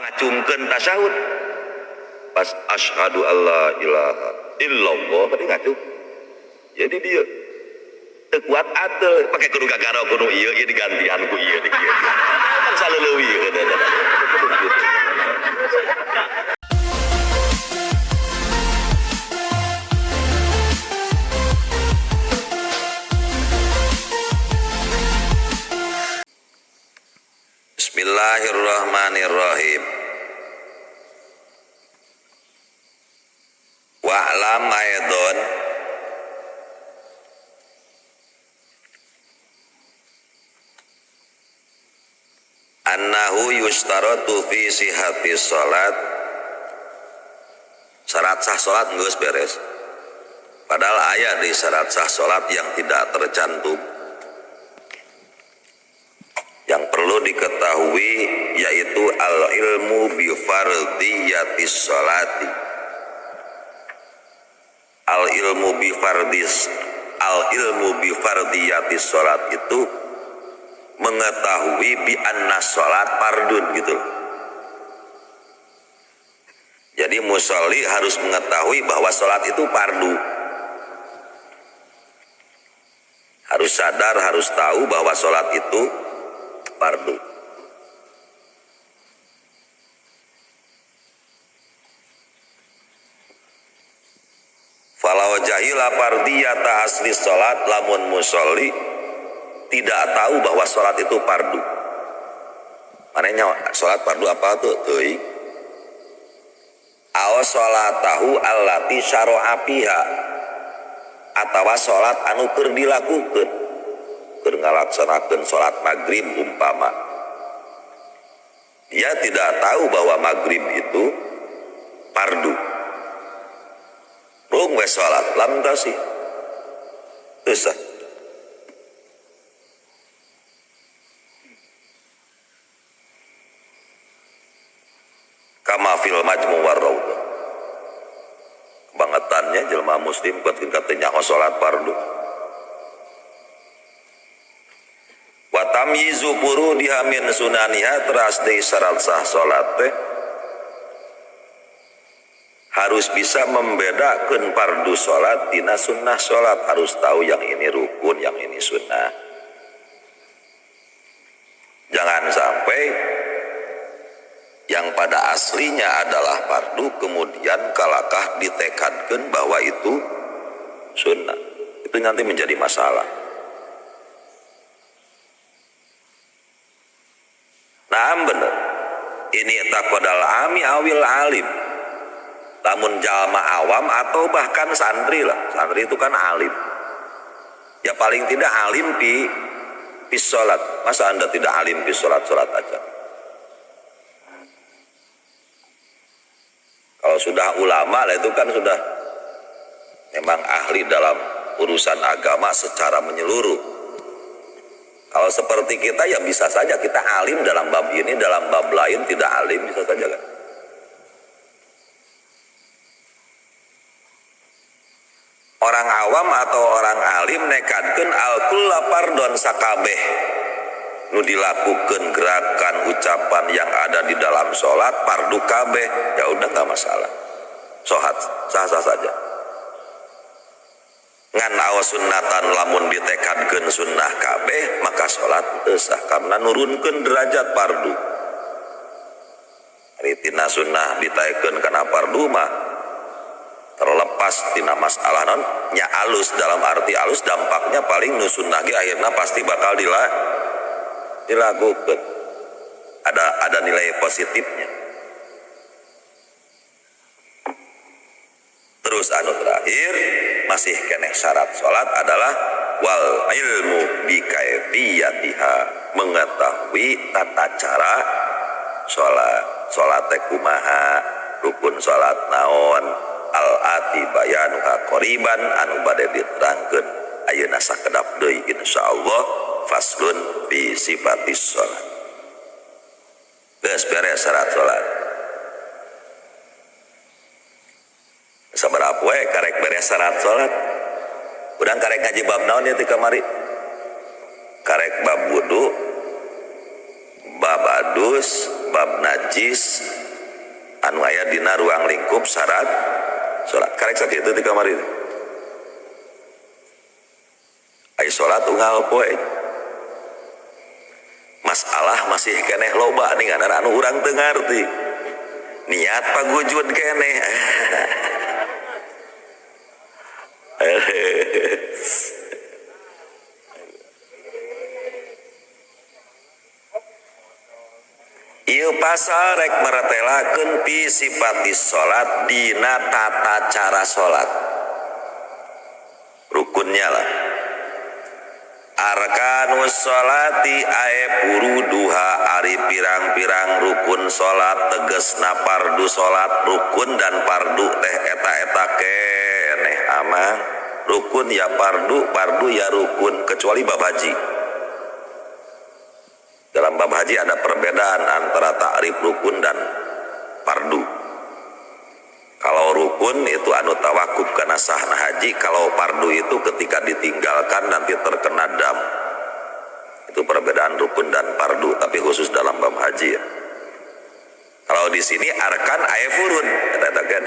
Ngacungkeun tasyahud pas asyhadu alla ilaha illallah tadi ngacung. Jadi dia teu kuat atel pake kudu gagaro kudu ieu ieu digantian ku ieu di kieu. Bangsa leuwih gitu. Bismillahirrahmanirrahim. Wa'lam aidon annahu yustaratu fi sihhati salat. Syarat sah salat geus beres. Padahal aya di syarat sah salat yang tidak tercantum. Yang perlu diketahui yaitu al-ilmu bi fardhiyatis salati. Al-ilmu bi fardis, al-ilmu bi fardhiyatis salat itu mengetahui bi anna salat fardun gitu. Jadi musolli harus mengetahui bahwa salat itu fardu. Harus sadar, harus tahu bahwa salat itu fardu. Falau jahila fardiyata asli salat, lamun musolli tidak tahu bahwa salat itu fardu. Manehnya salat fardu apa tuh? Teuing. Aw salatahu allati syara'a fiha, atawa salat anu keur dilakukeun, keur ngalaksanakeun salat maghrib umpama. Dia tidak tahu bahwa maghrib itu fardu. Rung we salat lam tasih. Teu sah. Kama fil majmu' war raudhah. Kebangetannya jelema muslim kuatkeun katanya salat fardu. Wa tamyizu furudiha min sunaniha, teras deui syarat sah salat teh harus bisa membedakan fardu salat tina sunnah salat, harus tahu yang ini rukun, yang ini sunnah. Jangan sampai yang pada aslinya adalah fardu kemudian kalakah ditekadkan bahwa itu sunnah. Itu nanti menjadi masalah. Nah bener, ini taqodal ami awil alim. Lamun jalma awam atau bahkan santri lah, santri itu kan alim. Ya paling tidak alim pi sholat. Masa anda tidak alim pi sholat, sholat aja. Kalau sudah ulama lah itu kan sudah memang ahli dalam urusan agama secara menyeluruh. Kalau seperti kita ya bisa saja kita alim dalam bab ini, dalam bab lain tidak alim, bisa saja kan. Orang awam atau orang alim nekatkeun al-kulla fardon sakabeh nu dilakukan gerakan ucapan yang ada di dalam sholat fardu kabeh, ya udah nggak masalah, sholat sah-sah saja. Ngan awas sunnatan lamun ditekadkeun sunnah kabeh maka sholat teu sah karena nurunkeun derajat fardu. Ari tina sunnah ditaekeun kana fardu mah terlepas tina masalah non nya alus, dalam arti alus dampaknya paling nu sunnah ge akhirna pasti bakal dilakukan. Ada nilai positifnya. Terus anu terakhir masih keneh syarat sholat adalah wal ilmu bi kaifiyatiha, mengetahui tata cara sholat. Sholat teh kumaha, rukun sholat naon, al ati bayanuha qoriban anu bade diterangkeun ayeuna sakedap deui insyaallah. Faslun fi sifatis sholat. Geus beres syarat sholat. Sabaraha poe karek beres syarat sholat. Urang karek ngaji bab naon ieu ti kamari? Karek bab wudu, bab adus, bab Bab najis anu aya dina ruang lingkup syarat salat. Karek sakitu di kamar itu. Ai salat unggal poe. Masalah masih keneh loba ninganan anu urang teu ngarti. Niat pagujud keneh. Ieu pasal rek maratelakeun pi sifati salat dina tata cara salat. Rukunnya lah. Arkanus sholati ae puruduha ari pirang-pirang rukun salat tegesna pardu salat rukun dan pardu teh eta-eta keneh amang. Rukun ya pardu, pardu ya rukun kecuali bab haji. Dalam bab haji ada perbedaan antara ta'rif rukun dan pardu. Kalau rukun itu anu tawakuf karena sahna haji, kalau pardu itu ketika ditinggalkan nanti terkena dam. Itu perbedaan rukun dan pardu, tapi khusus dalam bab haji ya. Kalau di sini arkan ae furun, katakan.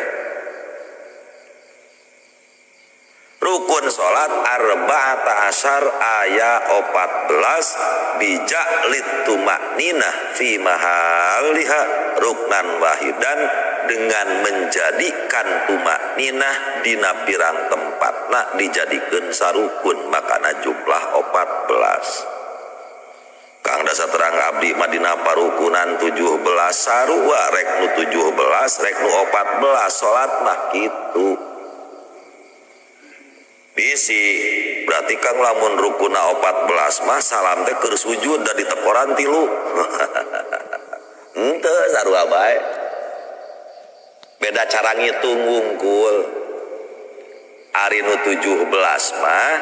Rukun salat arba'ata asyar aya 14 bijak litumakninah fi mahaliha ruknan wahidan dengan menjadikan tumakninah dina pirang tempatna dijadikeun sarukun makana jumlah 14. Kang dasa terang abdi mah dina parukunan 17 sarua rek nu 17 rek nu 14 salat mah kitu. Bisi berarti kang lamun rukuna 14 mah salam teh keur sujud da diteporan tilu. Henteu sarua bae. Beda cara ngitung wungkul. Ari nu 17 mah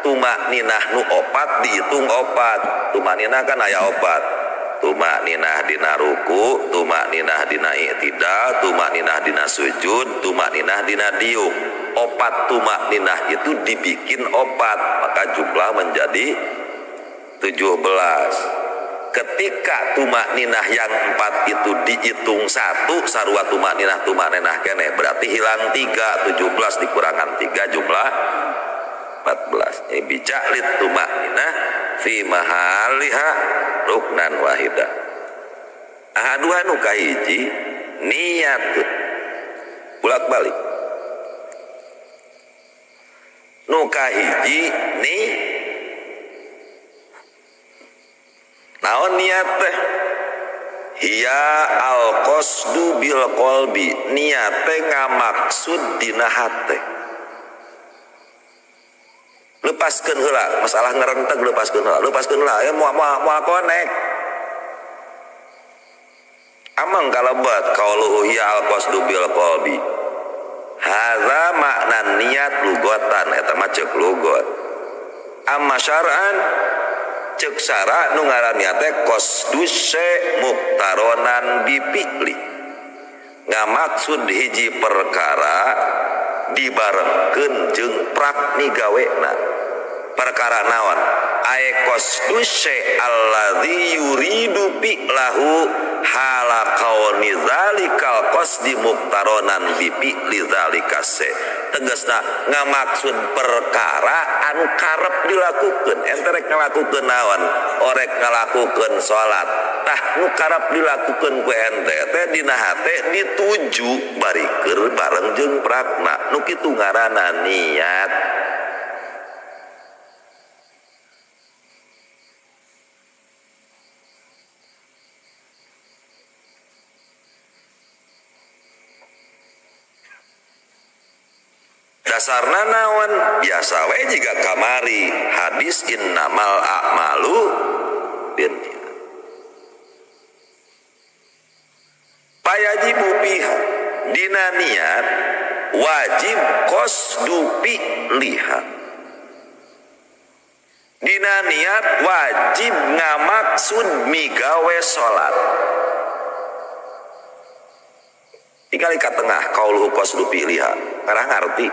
tumakninah nu opat dihitung opat. Tumakninah kan aya opat. Tumakninah dina ruku, tumakninah dina i'tidal, tumakninah dina sujud, tumakninah dina diuk. Opat tumakninah itu dibikin opat, maka jumlah menjadi 17. Ketika tumakninah yang 4 itu dihitung 1, sarua tumakninah tumakninah keneh, berarti hilang 3, 17 dikurangan 3 jumlah 14. Ini bijak lit tumakninah fi mahaliha ruknan wahida. Ahaduha nu kahiji niat bolak-balik. Nu kahiji ni naon niat teh? Hiya al qasdu bil qalbi, niat teh ngamaksud dina hate. Lepaskeun heula masalah ngerenteg, lepaskeun heula, lepaskeun heula ya moal konek. Amang kalebat qauluhu hiya al qasdu bil qalbi. Hadza makna niat lugotan eta mah ceuk lugot. Amma syar'an ceuk syara nu ngaran niat teh qasdus muktaronan bi fi'li. Ngamaksud hiji perkara dibarengkeun jeung prak migawena. Perkara naon? Ae qasdus alladzi yuridu fi'lahu hala kauni zalikal qasdi muktaronan bi fi'li zalika se. Tegasna ngamaksud perkara anu karep dilakukeun. Ente rek ngalakukeun naon? Orek ngalakukeun salat. Tah nu karep dilakukeun ku ente teh dina hate dituju bari keur bareng jeung prakna. Nu kitu ngaranna niat. Dasarna naon? Biasa we jiga kamari hadis innamal a'malu binniyat. Payajibu biha dina niat wajib qasdu fi'liha. Dina niat wajib ngamaksud migawe salat. Tinggal ka tengah qauluhu qasdu fi'liha. Ngarah ngarti.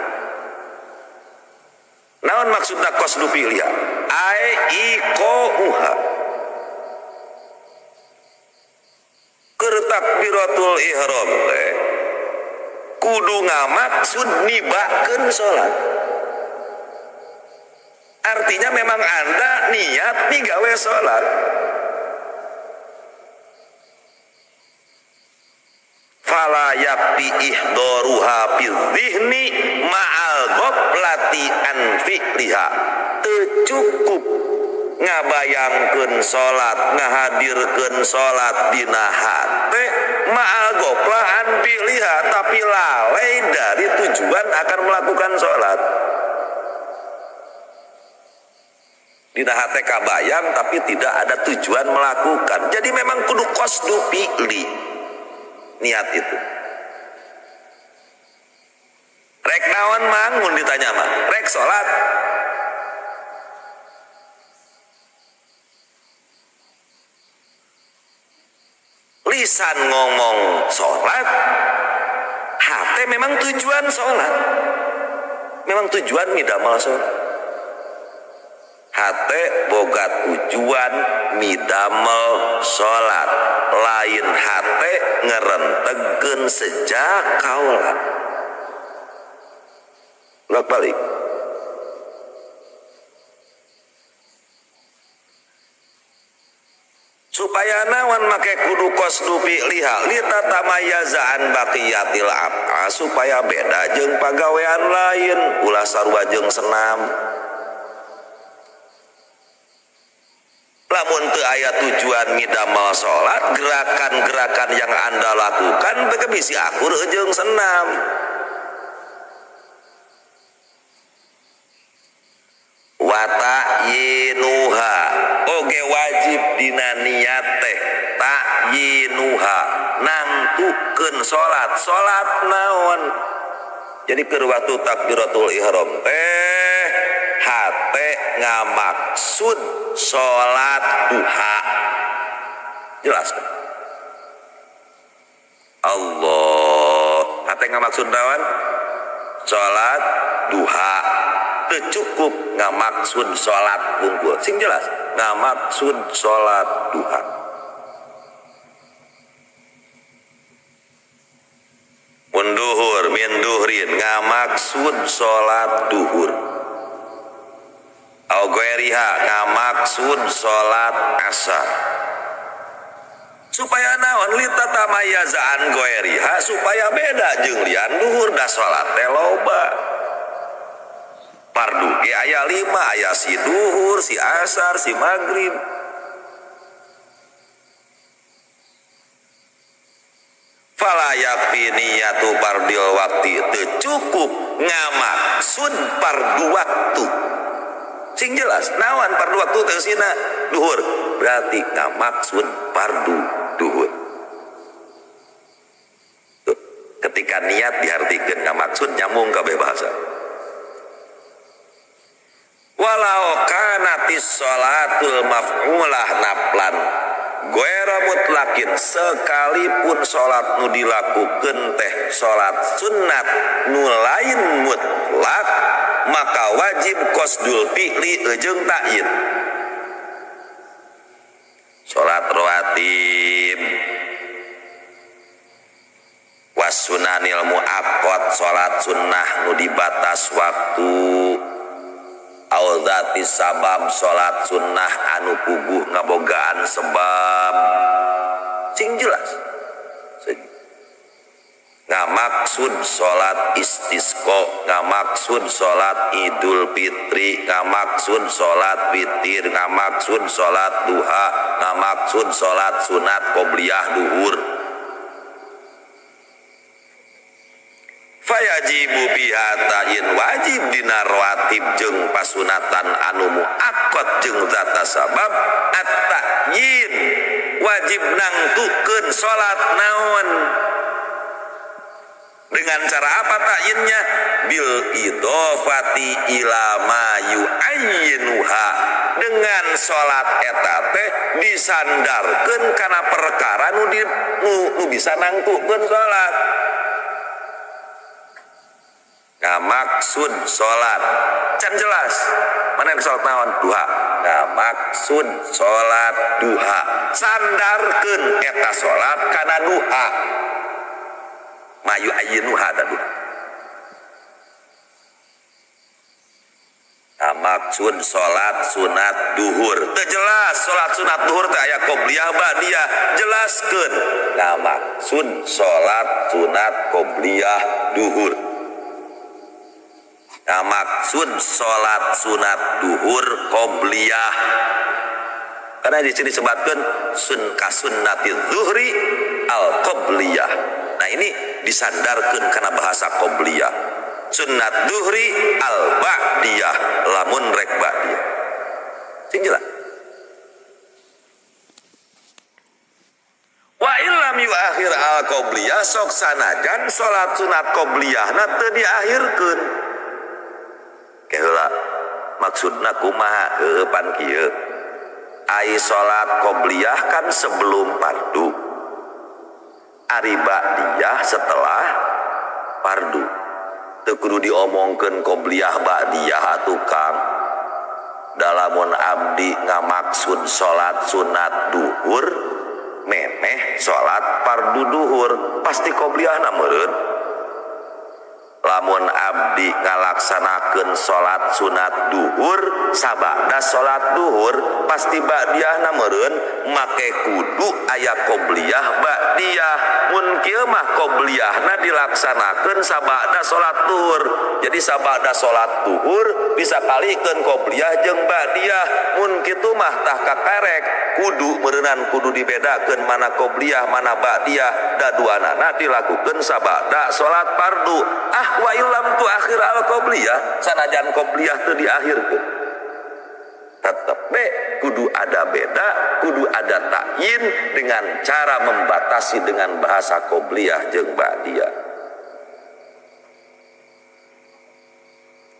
Naon maksudna qasdu fi'liha? Ae iqauha. Keur Takbiratul ihram teh kudu ngamaksud nibakeun salat. Artinya memang Anda niat migawe salat. Fala yakfi ihdaruha fi dhihni ma'al ghaflati an fi'liha. Teu cukup ngabayangkeun salat, ngahadirkeun salat dina hate ma'al ghaflah an fi'liha, tapi lalai dari tujuan akan melakukan salat. Dina hate kabayang tapi tidak ada tujuan melakukan. Jadi memang kudu qasdu fi'li niat itu. Rek naon mangun ditanya mah, rek salat. Lisan ngomong salat, hate memang tujuan salat. Memang tujuan midamel salat. Hate boga tujuan midamel salat, lain hate ngerentegkeun sejak kaula. Bolak balik. Supaya nawan make kudu qasdu fi'liha litatamayaza an baqiyatil af'al, supaya beda jeung pagawean lain, ulah sarua jeung senam. Lamun teu aya tujuan midamel salat, gerakan-gerakan yang Anda lakukan teu bisi akur jeung senam. Wa ta'yinuha oge wajib dina niat teh ta'yinuha nangtukeun salat. Salat naon? Jadi keur waktu takbiratul ihram teh hate ngamaksud salat duha. Jelas kan? Allah hate ngamaksud naon? Salat duha. Teu cukup ngamaksud salat wungkul. Sing jelas ngamaksud salat duha. Mun duhur min duhrin ngamaksud salat duhur. Au ghairiha ngamaksud salat asar. Supaya naon litatamayyazaan ghairiha, supaya beda jeung lian duhur, da salat teh loba. Fardu ge aya 5, aya si duhur, si asar, si maghrib. Fala yakfi niyatu fardil waqti, teu cukup ngamaksud fardu waktu. Sing jelas naon fardu waktu teh sina duhur, berarti ngamaksud fardu duhur. Tuh, ketika niat diartikeun ngamaksud nyambung kabeh bahasa. Walau kanatis sholatul maf'ulah naflan ghaira mutlakin, sekalipun sholat nu dilakukeun teh sholat sunat nu lain mutlak, maka wajib qasdul fi'li jeung ta'yin. Sholat rawatib wasunanil muaqqat, sholat sunnah nu dibatas waktu, au dzati sabab, salat sunnah anu puguh ngabogaan sebab. Sing jelas ngamaksud salat istisqa, ngamaksud salat Idul Fitri, ngamaksud salat witir, ngamaksud salat duha, ngamaksud salat sunat qobliyah duhur. Fayajibu biha ta'yin, wajib dina rawatib jeung pasunatan anu muaqqat jeung zata sabab at-ta'yin, wajib nangtukeun salat naon. Dengan cara apa ta'yinnya? Bil idhofati ila ma yu'ayyinuha, dengan salat eta teh disandarkeun kana perkara nu bisa nangtukeun salat. Ngamaksud salat can jelas mana yang salat naon duha. Ngamaksud salat duha sandarkeun eta salat kana duha mayu ayyinuha ta duha. Maksud salat sunat duhur teu jelas salat sunat duhur teh aya qobliyah ba'diyah jelaskeun. Ngamaksud salat sunat qobliyah duhur. Ngamaksud salat sunat duhur qobliyah. Karena di sini disebutkan sun kasunnati zuhri al qobliyah. Nah ini disandarkeun kana bahasa qobliyah. Sunat duhri al ba'diyah lamun rek ba'diyah. Sing jelas. Wa illam yuakhir al qobliyah sok sanajan salat sunat qobliyahna teu diakhirkeun. Keheula maksudna kumaha heueuh pan kieu. Ai salat qobliyah kan sebelum fardu. Ari ba'diyah setelah fardu. Teu kudu diomongkeun qobliyah ba'diyah atuh Kang. Dalamun abdi ngamaksud salat sunat duhur memeh salat fardu duhur pasti qobliyahna meureun. Lamun abdi ngalaksanakeun salat sunat duhur sabada salat duhur pasti ba'diyahna meureun make kudu aya qobliyah ba'diyah. Mun kieu mah qobliyahna dilaksanakeun sabada salat duhur. Jadi sabada salat duhur bisa kalikeun qobliyah jeung ba'diyah. Mun kitu mah tah kakarek kudu meureunan kudu dibedakeun mana qobliyah mana ba'diyah da duanana dilakukeun sabada salat fardu. Ah wa illam tu akhir al qobliyah sanajan qobliyah teu diakhirkeun tetep be kudu ada beda, kudu ada takyin dengan cara membatasi dengan bahasa qobliyah jeung ba'diyah.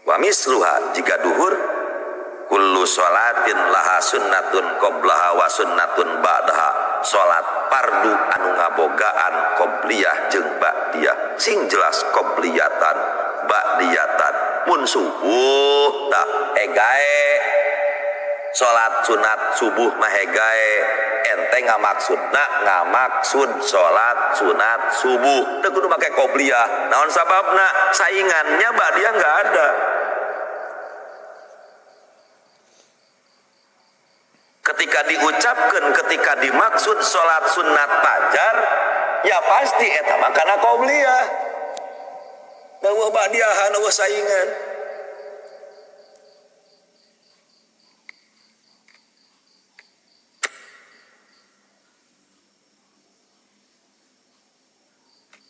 Wa misluha jika duhur kullu sholatin laha sunnatun qoblaha wa sunnatun ba'daha. Salat fardu anu ngabogaan qobliyah jeung ba'diyah sing jelas qobliyatan ba'diyatan. Mun subuh tah hegae salat sunat subuh mah hegae ente ngamaksudna ngamaksud salat sunat subuh teu kudu make qobliyah. Naon sababna? Saingannya ba'diyah enggak ada. Ketika diucapkan, ketika dimaksud salat sunat fajar, ya pasti eta mah kana qobliyah. Eueuh ba'diyahan, eueuh saingan.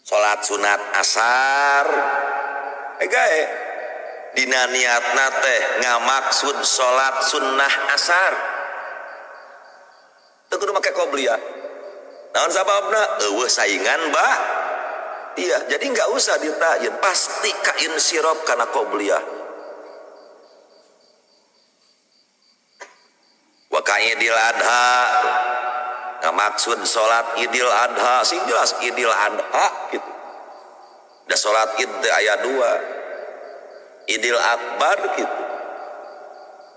Salat sunat asar gae dina niatna teh ngamaksud salat sunnah asar teu kudu make qobliyah. Naon sababna? Eueuh saingan ba iya, jadi enggak usah ditayin, pasti kain sirop kana qobliyah. Wa ka Idul Adha ngamaksud salat Idul Adha sing jelas Idul Adha gitu. Da salat Id teh aya dua. Idul Akbar gitu.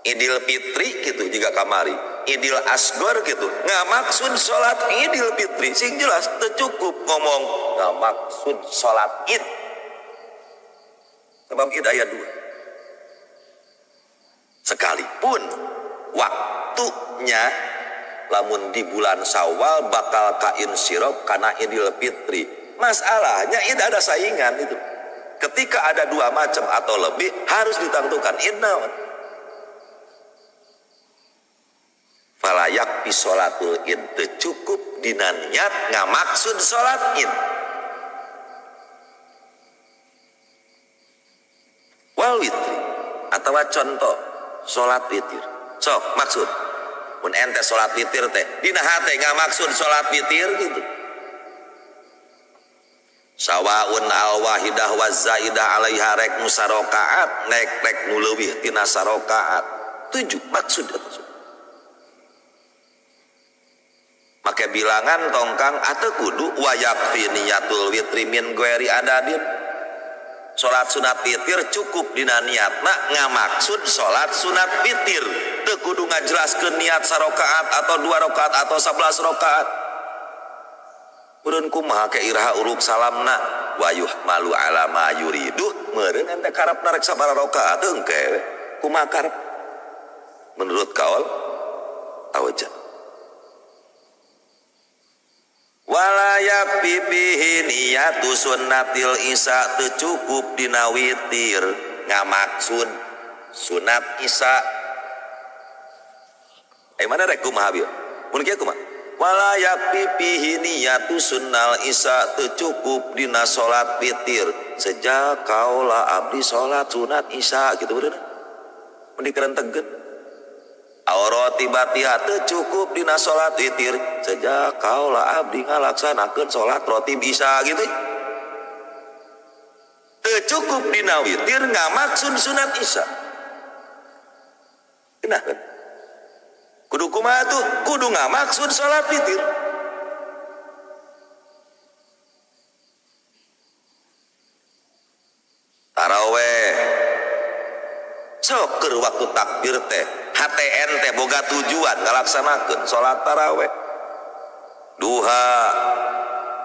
Idul Fitri gitu juga kamari. Idul Asgor gitu. Ngamaksud salat Idul Fitri sing jelas teu cukup ngomong ngamaksud salat Id. Sebab Id aya dua. Sekalipun waktunya lamun di bulan Syawal bakal kain sirop karena Idul Fitri. Masalahnya Id ada saingan itu. Ketika ada dua macam atau lebih harus ditentukan id naon. Falayak pisolatul id teu cukup dina niat ngamaksud salat id. Wal witri atawa contoh salat witir. Sok maksud mun ente salat witir teh dina hate ngamaksud salat witir gitu. Sawaun al wahidah wa zaidah alaiha rek nu sarakaat nek rek nu leuwih tina sarakaat. Tujuh maksud eta. Make bilangan tongkang ateu kudu wayakfi niyatul witri min ghairi adadin. Salat sunat witir cukup dina niatna ngamaksud salat sunat witir. Teu kudu ngajelaskeun niat sarakaat atau 2 rakaat atau 11 rakaat. Meureun kumaha ke iraha uruk salamna wa yuhmalu ala ma yuridu meureun ente karepna rek sabaraha rakaat engke kumaha karep menurut kaul awja. Walayak pipihi niyatu sunnatil isya teu cukup dina witir ngamaksud sunat isya. Mana rek kumaha bieu? Mun kieu kumaha? Walayak pipihi niyatu sunnal isya teu cukup dina salat witir. Sejak kaula abdi salat sunat isya gitu bener. Mun dikerentegkeun. Aurotibatiha teu cukup dina salat witir sejak kaula abdi ngalaksanakeun salat rotib isya gitu. Teu cukup dina witir ngamaksud sunat isya. Kenapa? Kudu kumaha tuh? Kudu ngamaksud salat witir. Taraweh sok keur waktu takbir teh HTN teh boga tujuan ngalaksanakeun salat taraweh, duha,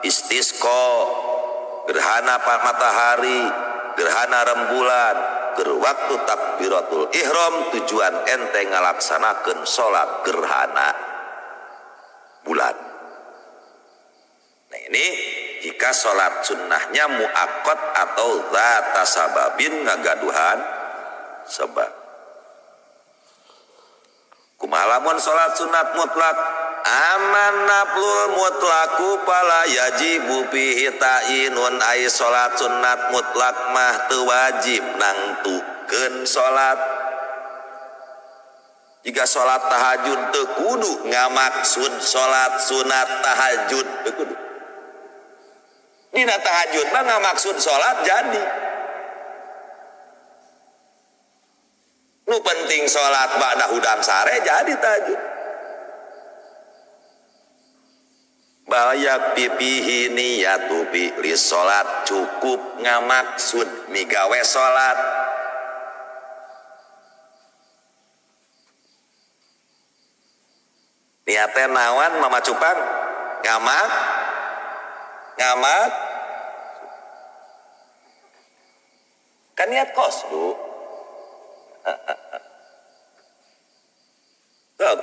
istisqa, gerhana matahari, gerhana rembulan, keur waktu takbiratul ihram tujuan ente ngalaksanakeun salat gerhana bulan. Nah ini jika salat sunnahnya muakkad atau zata sababin ngagaduhan sebab. Kumaha lamun salat sunat mutlak aman naflul mutlaku fala yajibu fihi ta'inun ai salat sunat mutlak mah teu wajib nangtukeun salat. Jika salat tahajud teu kudu ngamaksud salat sunat tahajud teu kudu. Dina tahajud mah ngamaksud salat jadi. Nu penting salat ba'da hudang sare jadi tahajud. Bayak pipihi niyatu bi salat cukup ngamaksud migawe salat. Niate nawan mama cupang ngamak ngamak kan niat kos du. Tahu.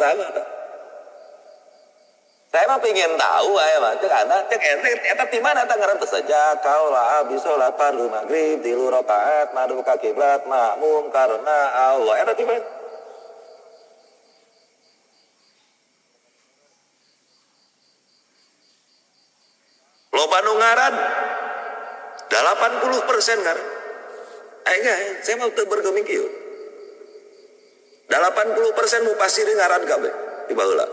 Saya mah pingin tahu aya mah cek ana cek ente eta di mana eta ngaran teu saja kaula abdi salat fardu maghrib 3 rakaat madhep ka kiblat makmum karena Allah eta di mana? Loba nu ngaran 80% ngaran. Enggak, saya mau teu bergeming kieu. 80% mupasir ngaran kabeh di baheula.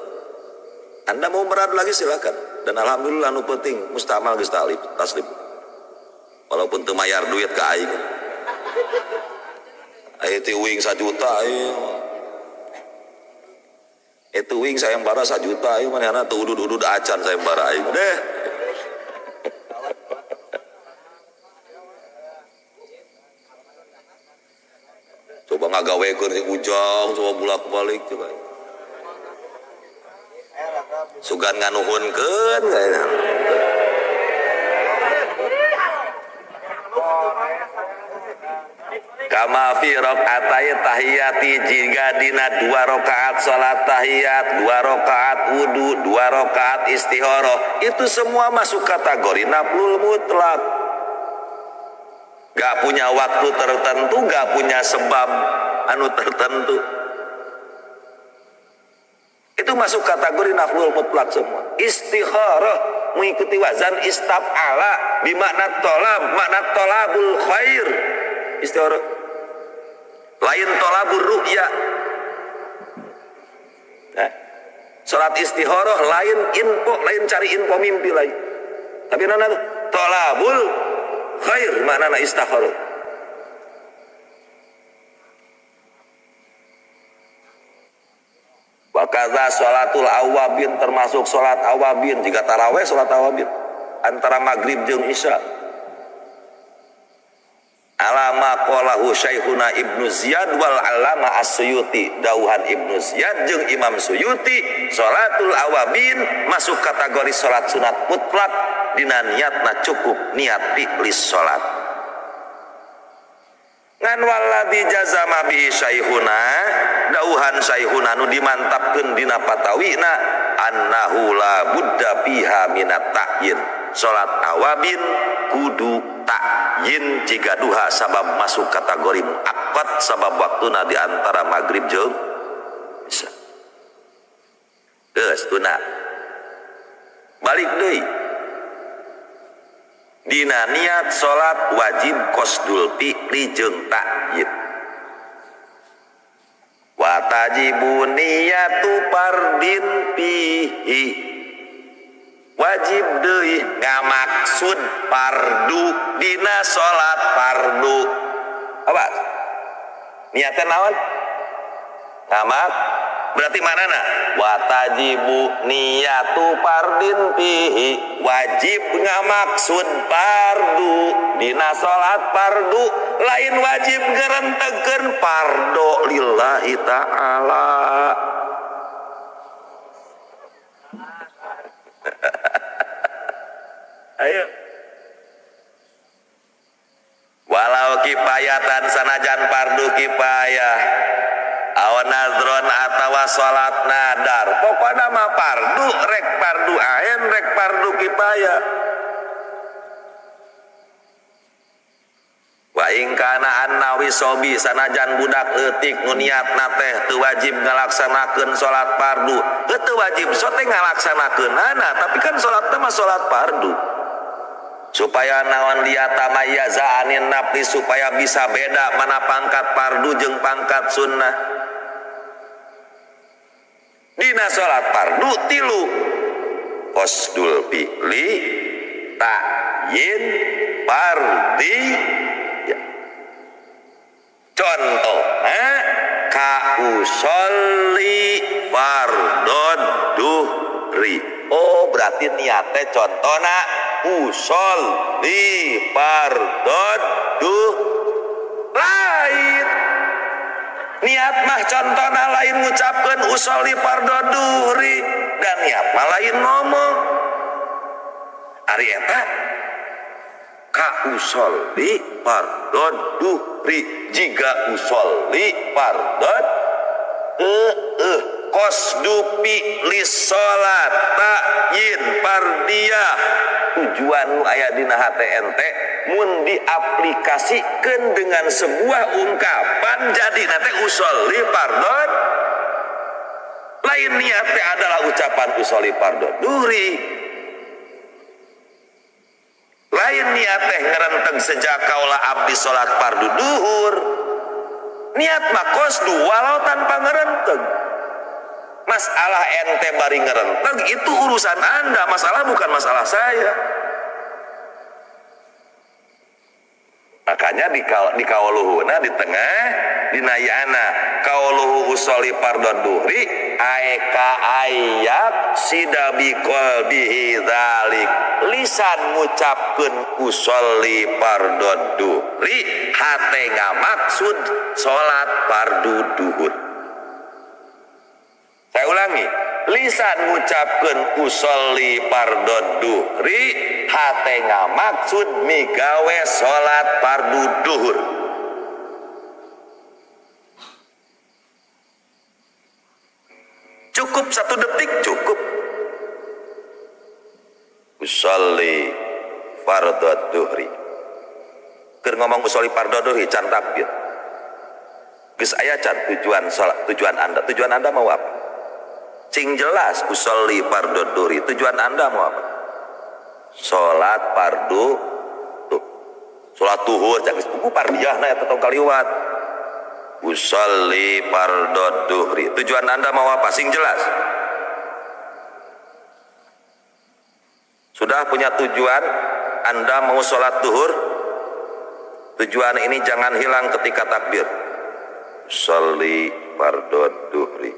Anda mau merad lagi silakan. Dan alhamdulillah nu penting mustamal geus talib taslim. Walaupun teu mayar duit ka aing. Aya ti uing 1 juta aing. Itu uing sayembara 1 juta aing manehna teu udud-udud acan sayembara aing deh. Coba ngagawekeun si ujang, coba bolak-balik coba. Sugan nganuhunkeun kayaknya. Kama fi rakaatay tahiyati jika dina 2 rakaat salat tahiyat, 2 rakaat wudu, 2 rakaat istikharah, itu semua masuk kategori naflul mutlak. Gak punya waktu tertentu, gak punya sebab anu tertentu. Itu masuk kategori naflul mutlak semua. Istikharah mengikuti wazan istab'ala bimakna tolab, makna tolabul khair. Istikharah lain tolabur ru'ya. Nah, salat istikharah lain info, lain cari info mimpi lain. Tapi nana tuh tolabul khair maknana istikharah. Wa kadza sholatul awabin termasuk sholat awabin jika taraweh sholat awabin antara maghrib jeung isya. Alama qalahu Syekhuna Ibnu Ziyad wal Allama As-Suyuti, dauhan Ibnu Ziyad jeung Imam Suyuti, salatul awabin masuk kategori salat sunat mutlak dina niatna cukup niat fi'lis salat. Ngan walladzi jazama bihi syekhuna, dauhan syekhuna nu dimantapkeun dina patawina annahu la budda fiha minat ta'yin. Salat awabin kudu ta'yin jika duha sabab masuk kategori muaqqat sabab waktuna di antara maghrib jeung isya. Geus tuna. Balik deui. Dina niat salat wajib qasdul fi'li jeung ta'yin. Wa tajibu niyatu fardin fihi. Wajib deui ngamaksud fardu dina salat fardu. Awas. Niatna naon? Ngamak berarti manana? Wa tajibu niyatu fardin fihi. Wajib ngamaksud fardu dina salat fardu, lain wajib ngarentegkeun fardu lillahi ta'ala. Ayo. Walau kifayatan sanajan fardu kifayah aw nadron atawa salat nadar, pokona mah fardu, rek fardu ain rek fardu kifayah. Wa in kana annawi sobi sanajan budak leutik nu niatna teh teu wajib ngalaksanakeun salat fardu, teu wajib sote ngalaksanakeunana, tapi kan salatna mah salat fardu. Supaya naon dia tamayyaza anin nafli, supaya bisa beda mana pangkat fardu jeung pangkat sunnah. Dina salat fardu tilu, qasdul fi'li, ta'yin, fardhi. Ya. Contoh, ka usolli fardod duhri. Oh, berarti niatnya contohna usolli fardod duh lain. Niat mah contohna lain ngucapkeun usolli fardod duhri, dan niat mah lain ngomong. Ari eta ka usolli fardod duhri, jiga usolli fardod qasdu fi'li salat ta'yin fardiyah. Tujuan nu aya dina hate ente mun diaplikasikeun dengan sebuah ungkapan jadi nate usolli fardod, lain niat teh adalah ucapan usolli fardod duhri. Lain niat teh ngerenteng sejak kaula abdi salat fardu duhur. Niat mah qasdu walau tanpa ngerenteng. Masalah ente bari ngerenteng itu urusan Anda, masalah bukan masalah saya. Makanya di kauluhuna di tengah dinayana kauluhu usolli fardhu duhri aeka ayak sidabi qalbihi dzalik. Lisan ngucapkeun usolli fardhu duhri, hate ngamaksud salat fardu duhur. Saya ulangi, lisan ngucapkeun usolli fardhu duhri, hate ngamaksud migawe salat fardu duhur. Cukup 1 detik, cukup. Usolli fardhu duhri. Keur ngomong usolli fardhu duhri can takbir. Geus aya can tujuan salat, tujuan Anda. Tujuan Anda mau apa? Sing jelas usolli fardhu duhri. Tujuan Anda mau apa? Salat fardu tuh. Salat duhur cak geus buku fardiyahna eta tong kaliwat. Usolli fardhu duhri. Tujuan Anda mau apa? Sing jelas. Sudah punya tujuan Anda mau salat duhur? Tujuan ini jangan hilang ketika takbir. Usolli fardhu duhri.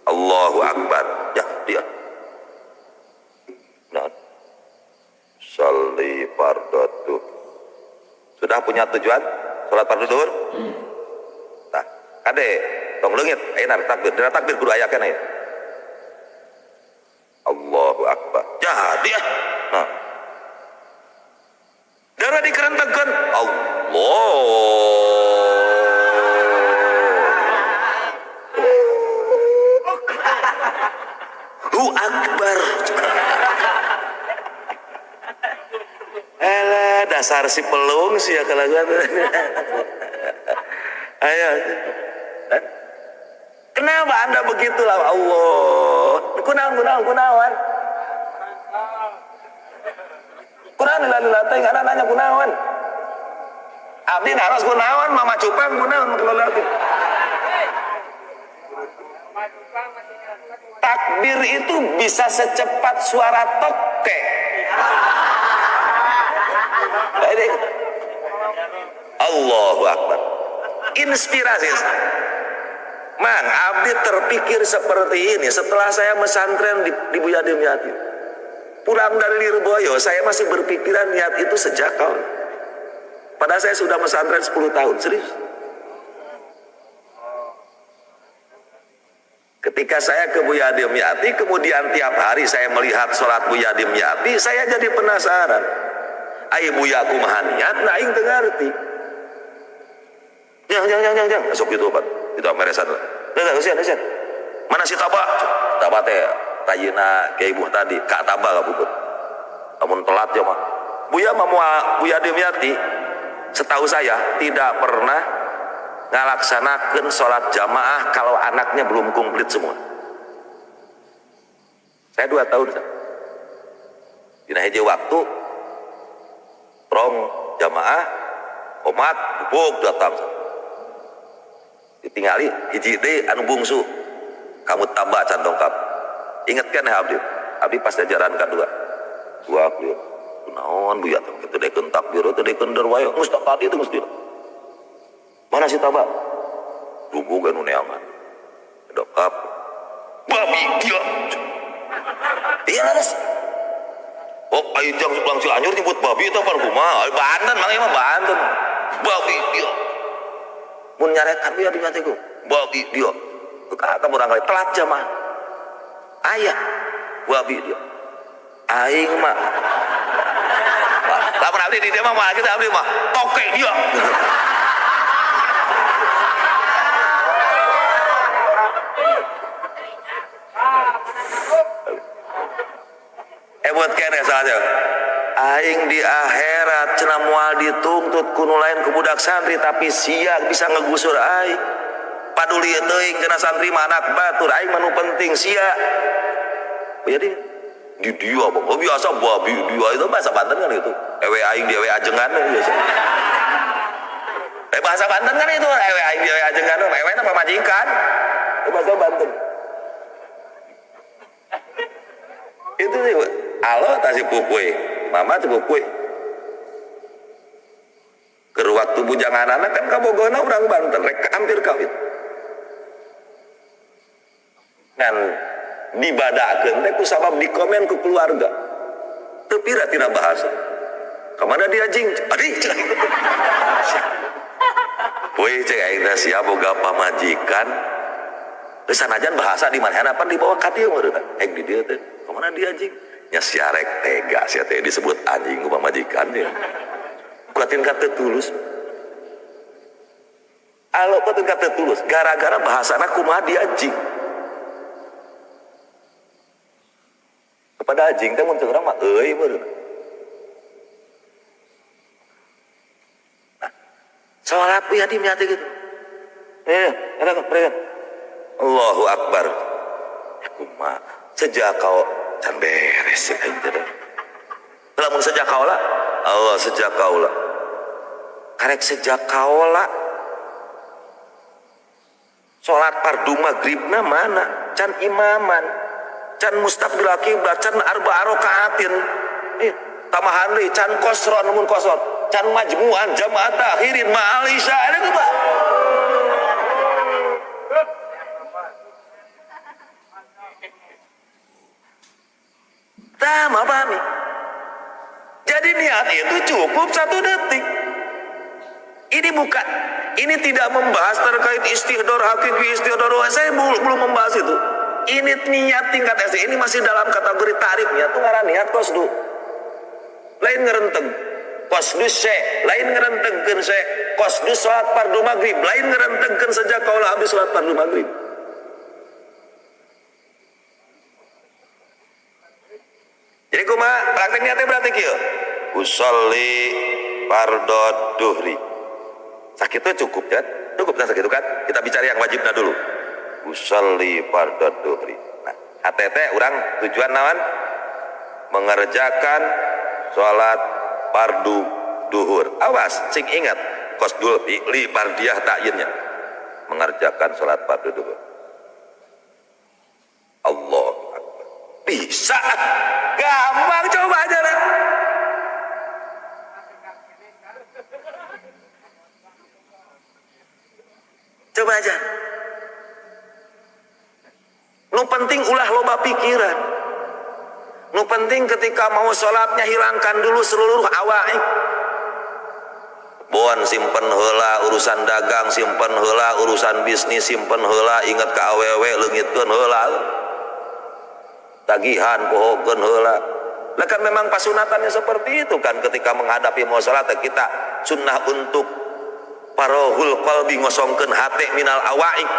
Allahu Akbar. Ya, dia. Nah. Usolli fardhu duhri. Sudah punya tujuan? Salat fardu duhur. Tah, kade tong leungit ayeuna takbir. Dina takbir kudu aya keneh. Allahu akbar. Jadi ah. Nah. Darah dikerentegkeun Allah. Hu akbar. Elah dasar si pelung sih ya kelakuan. Ayo. Kenapa Anda begitulah Allah? Kunaon kunaon kunaon. Kunaon lila teh ada nanya kunaon. Abdi naros kunaon, Mama Cupang kunaon kalau abdi. Takbir itu bisa secepat suara toke. Allahu Akbar. Inspirasi. Mang, abdi terpikir seperti ini setelah saya mesantren di Buya Dimyati. Pulang dari Lirboyo, saya masih berpikiran niat itu sejak kau. Padahal saya sudah mesantren 10 tahun, serius. Ketika saya ke Buya Dimyati, kemudian tiap hari saya melihat sholat Buya Dimyati, saya jadi penasaran. Ai Buya kumaha niat, nah aing teu ngarti. Jang, jang, jang, jang, jang. Masuk gitu, Pak. Itu meresan. Udah, usian, usian. Mana si Taba? Taba teh tayina Kiai Ibu tadi, Kak Taba kabukut. Lamun telat ya mah. Buya mah Buya Dimyati, setahu saya tidak pernah ngalaksanakeun sholat jamaah kalau anaknya belum komplit semua. Saya 2 tahun. Dina hiji waktu prong jamaah komat bubuk datang. Ditinggali hiji deui anu bungsu. Kamu tambah can dongkap. Ingatkan ya abdi. Abdi pas ajaran kedua. Dua abdi. Kunaon Buya teh kitu dekeun takbir teh dekeun der wae. Geus tak tadi teh geus dia. Mana si Taba? Dubug anu neangan. Dongkap. Babi dia. Iya laras. Oh, ayo jang bang Cianjur nyebut babi itu apa kumaha? Ayo Banten mang ieu mah Banten. Babi dia. Mun nyarekan dia di matiku. Babi dia. Ka urang kali telat jamaah. Ayah babi dia. Aing mah. Lamun abdi di dia mah mah kita abdi mah toke dia. Buat kene saja. Aing di akhirat cenah moal dituntut ku nu lain ku budak santri tapi sia bisa ngegusur aing. Paduli teuing cenah santri mah anak batur aing mah nu penting sia. Jadi di dia bang, oh biasa babi dia itu bahasa Banten kan itu. Ewe aing di ewe ajengan biasa. Bahasa Banten kan itu ewe aing di ewe ajengan, ewe na pamajikan. Itu bahasa Banten. Itu sih alo tak si pupui, mama si pupui. Ke waktu bujangan anak kan kabogona orang Banten, rek hampir kawin. Ngan dibadakeun teh ku sabab dikomen ku keluarga. Teu pira tina bahasa. Kamana dia jing? Aduh. Woi cek aing teh sia boga pamajikan. Geus sanajan bahasa di manehna pan dibawa ka dieu meureun. Aing di dieu teh. Kamana dia jing? Nya sia rek tega sia teh disebut anjing ku pamajikan ya. Kuatin ka teu tulus. Alo kuatin ka teu tulus gara-gara bahasana kumaha dia jing. Kepada anjing teh mun teu urang mah euy meureun. Nah, salat we hadi nya teh kitu. Eta mereka. Allahu akbar. Ya kumaha sejak kau can beres aing teh. Lamun sejak kaula, Allah sejak kaula. Karek sejak kaula. Salat fardu magribna mana? Can imaman. Can mustaqbil kiblat, can arba'a rakaatin. Tambahan deui can qasron mun qasron, can majmu'an jamaah takhirin ma'al isya. Eta mah. Tah mah pahami. Jadi niat itu cukup 1 detik. Ini bukan, ini tidak membahas terkait istihdor hakiki, istihdor ruh. Saya belum membahas itu. Ini niat tingkat SD, ini masih dalam kategori tarif niat. Itu ngaran niat qasdu. Lain ngerenteg. Qasdu syai, lain ngerentegkeun syai. Qasdu salat fardu maghrib, lain ngerentegkeun sejak kaula habis salat fardu maghrib. Jadi kumaha praktek niatnya berarti kieu. Usolli fardhu duhri. Sakitu cukup kan? Cukup kan sakitu kan? Kita bicara yang wajibna dulu. Usolli fardhu duhri. Nah, HTT urang tujuan naon? Mengerjakan salat fardu duhur. Awas, sing ingat qasdul fi'li fardiyah ta'yinnya. Mengerjakan salat fardu duhur. Allahu Akbar. Bisa. Gampang, coba aja lah. Coba aja. Nu penting ulah loba pikiran. Nu penting ketika mau sholatnya hilangkan dulu seluruh awaik. Bon simpen heula urusan dagang, simpen heula urusan bisnis, simpen heula inget ka awewe leungitkeun heula. Tagihan pohokeun heula. Lah kan memang pasunatannya seperti itu kan, ketika menghadapi mau sholat kita sunnah untuk parohul qalbi ngosongkeun hate minal awaik.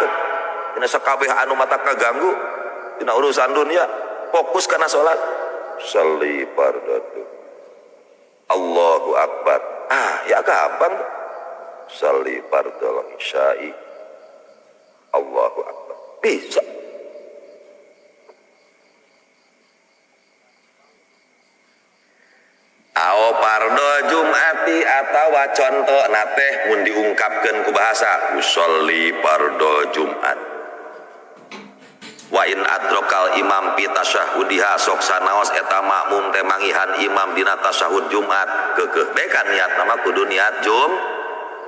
Dina sakabeh anu mata kaganggu dina urusan dunia, fokus kana salat. Shalli fardhu. Allahu akbar. Ah, ya gampang. Shalli fardhu isya'i. Allahu akbar. Bisa. Ao fardo Jumati atawa contoh nateh mun diungkapkeun ku bahasa usolli fardo Jumat. Wa in adrokal imam fi tasyahudiha sok sanaos eta makmum teh mangihan imam dina tasyahud Jumat keukeuh bae kan niat nama kudu niat Jum,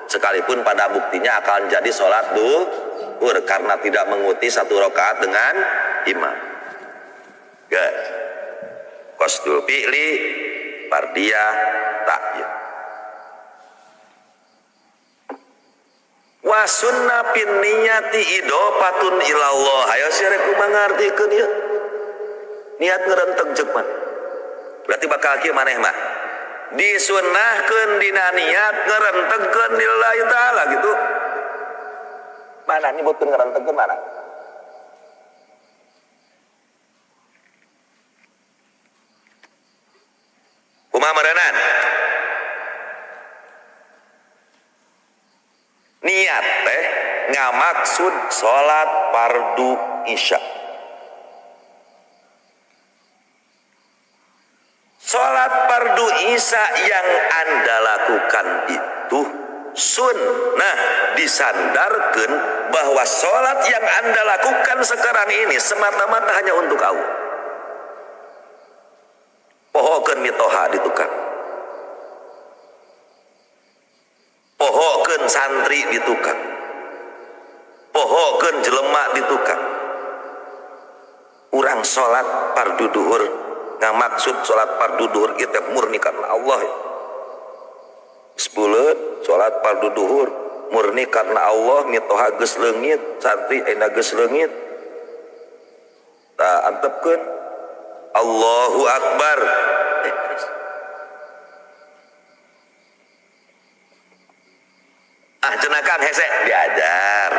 sekalipun pada buktinya akan jadi salat duhur karena tidak mengikuti satu rakaat dengan imam. Guys, qasdul fi'li fardiyah ta'yin. Wa sunnah pin niyati idofatun ilallah. Ayo sia rek kumaha ngartikeun ieu? Niat ngerenteg jeung mah. Berarti bakal kieu maneh mah. Disunnahkeun dina niat ngerentegkeun lillahi ta'ala gitu. Mana nyebutkeun ngerentegkeun mana? Kumaha meureunan? Niat teh ngamaksud salat fardu isya. Salat fardu isya yang Anda lakukan itu sunnah, disandarkan bahwa salat yang Anda lakukan sekarang ini semata-mata hanya untuk Allah. Pohokeun mitoha di tukang. Pohokeun santri di tukang. Pohokeun jelema di tukang. Urang salat fardu duhur ngamaksud salat fardu duhur ieu teh murni karena Allah. Geus buleut salat fardu duhur murni karena Allah, mitoha geus leungit, santri ayeuna geus leungit. Tah antepkeun Allahu Akbar. Ah cenakan hese diajar.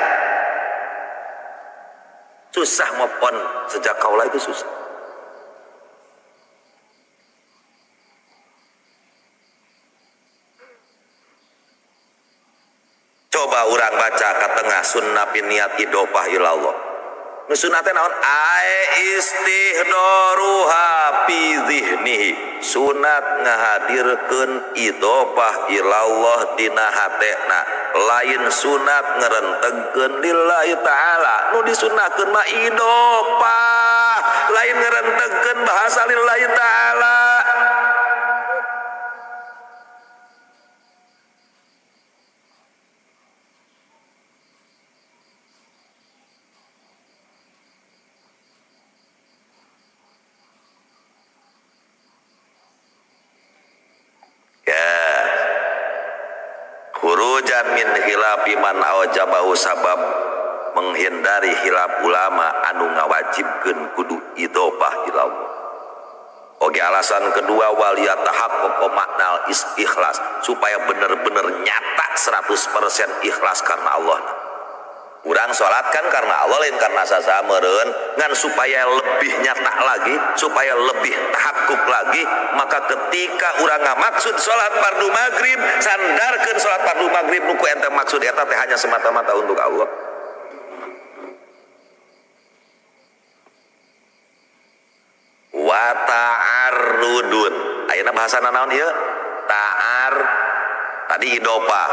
Susah move on sejak kaula itu susah. Coba urang baca ke tengah sunnah niat idofah ilallah. Nu sunnah teh naon? Ae istihdaruha fi zihnihi. Sunat ngahadirkeun idofah ilallah dina hatena. Lain sunat ngerentegkeun lillahi ta'ala. Nu disunahkeun mah idofah, lain ngerentegkeun bahasa lillahi ta'ala. Khurujan min khilafi man aujabahu sabab menghindari khilaf ulama anu ngawajibkeun kudu idhofah ilallah. Oke, alasan kedua waliyatahaqqaq maknal ikhlas supaya bener-bener nyata 100% ikhlas karena Allah. Urang salat kan karena Allah lain karena sasa meureun, ngan supaya lebih nyata lagi, supaya lebih tahakkuk lagi, maka ketika urang ngamaksud salat fardu maghrib, sandarkeun salat fardu maghrib nu ku ente maksud eta teh hanya semata-mata untuk Allah. Wa ta'arrudun. Ayeuna bahasana naon ieu? Ta'ar tadi idhofah.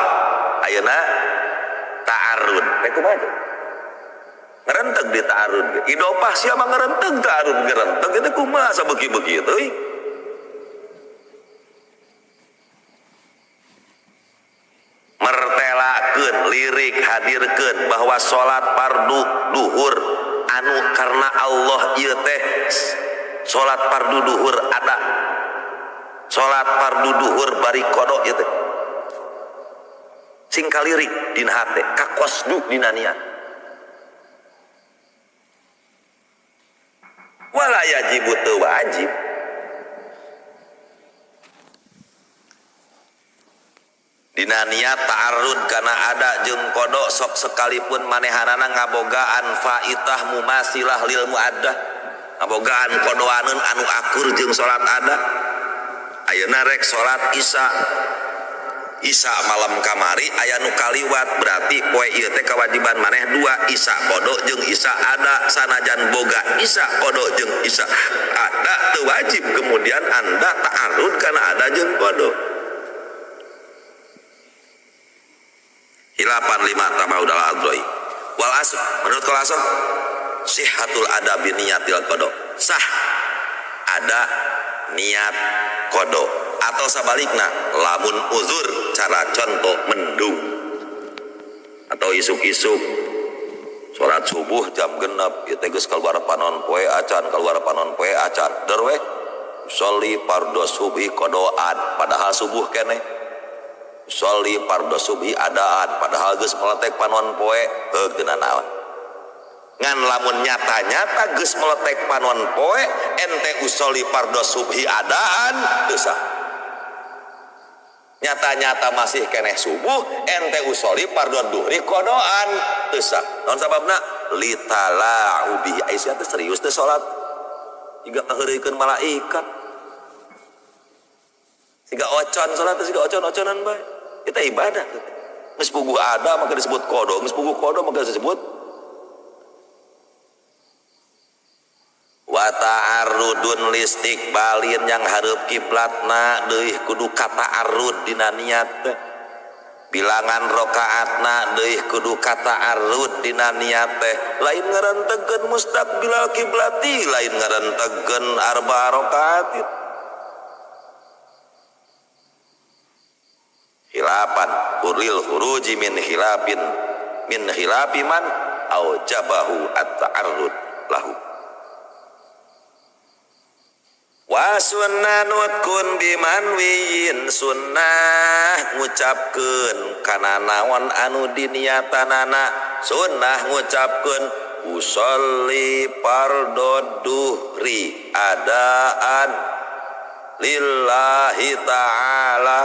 Ayeuna ta'arrud. Teh kumaha teh? Ngerenteg di ta'arrud. Idhofah sia mah ngerenteg ta'arrud ngerenteg itu kumaha sabeuki-beuki teuing. Mertelakeun lirik hadirkeun bahwa salat fardu duhur anu karena Allah ieu teh salat fardu duhur ada. Salat fardu duhur bari qada ieu teh. Sing kalirik dina hate, kakosdu dina niat. Wala yajibu teu wajib. Dina niat ta'arrud kana ada jeung qada sok sekalipun manehanana ngabogaan faitah mumasilah lil muaddah. Ngabogaan kodoaneun anu akur jeung salat ada. Ayeuna rek salat isya. Isya malam kamari aya nu kaliwat berarti poe ieu teh kewajiban maneh dua, isya qada jeung isya ada. Sanajan boga isya qada jeung isya ada teu wajib kemudian anda ta'arrud kana ada jeung qada. Hilapan lima tamau udal adroi. Wal asr menurut qol asr sihhatul adabi niyatil qada. Sah ada niat qada atau sabalikna lamun uzur cara contoh mendung atau isuk-isuk salat subuh jam 6 ieu teh geus kaluar panon poe acan kaluar panon poe acan der we sholli fardhu subhi qadaan padahal subuh keneh sholli fardhu subhi adaan padahal geus meletek panon poe heug teu nanaon. Ngan lamun nyata-nyata geus meletek panon poe ente usolli fardhu subhi adaan teu sah. Nyata-nyata masih keneh subuh ente usolli fardhu duhri qadaan teu sah. Naon sababna? Litala'ubi. Aisyah teh serius teh salat. Jiga ngaheureuykeun malaikat. Siga ocon salat teh siga ocon-oconan bae. Eta ibadah. Geus puguh ada maka disebut qada, geus puguh qada maka disebut wa ta'arrudun listiqbalin yang hareup kiblatna deui kudu kata'arrud dina niat teh. Bilangan rakaatna deui kudu kata'arrud dina niat teh. Lain ngarentegkeun mustaqbilal kiblati, lain ngarentegkeun arba rakaatin. Khilafan uril khuruji min khilafin min khilafi man aujabahu at-ta'arrud lahu. Wa sunnanut kun bimanwiyin sunnah ngucapkeun kana naon anu diniatanana sunnah ngucapkeun usolli fardhu duhri adaan lillahi ta'ala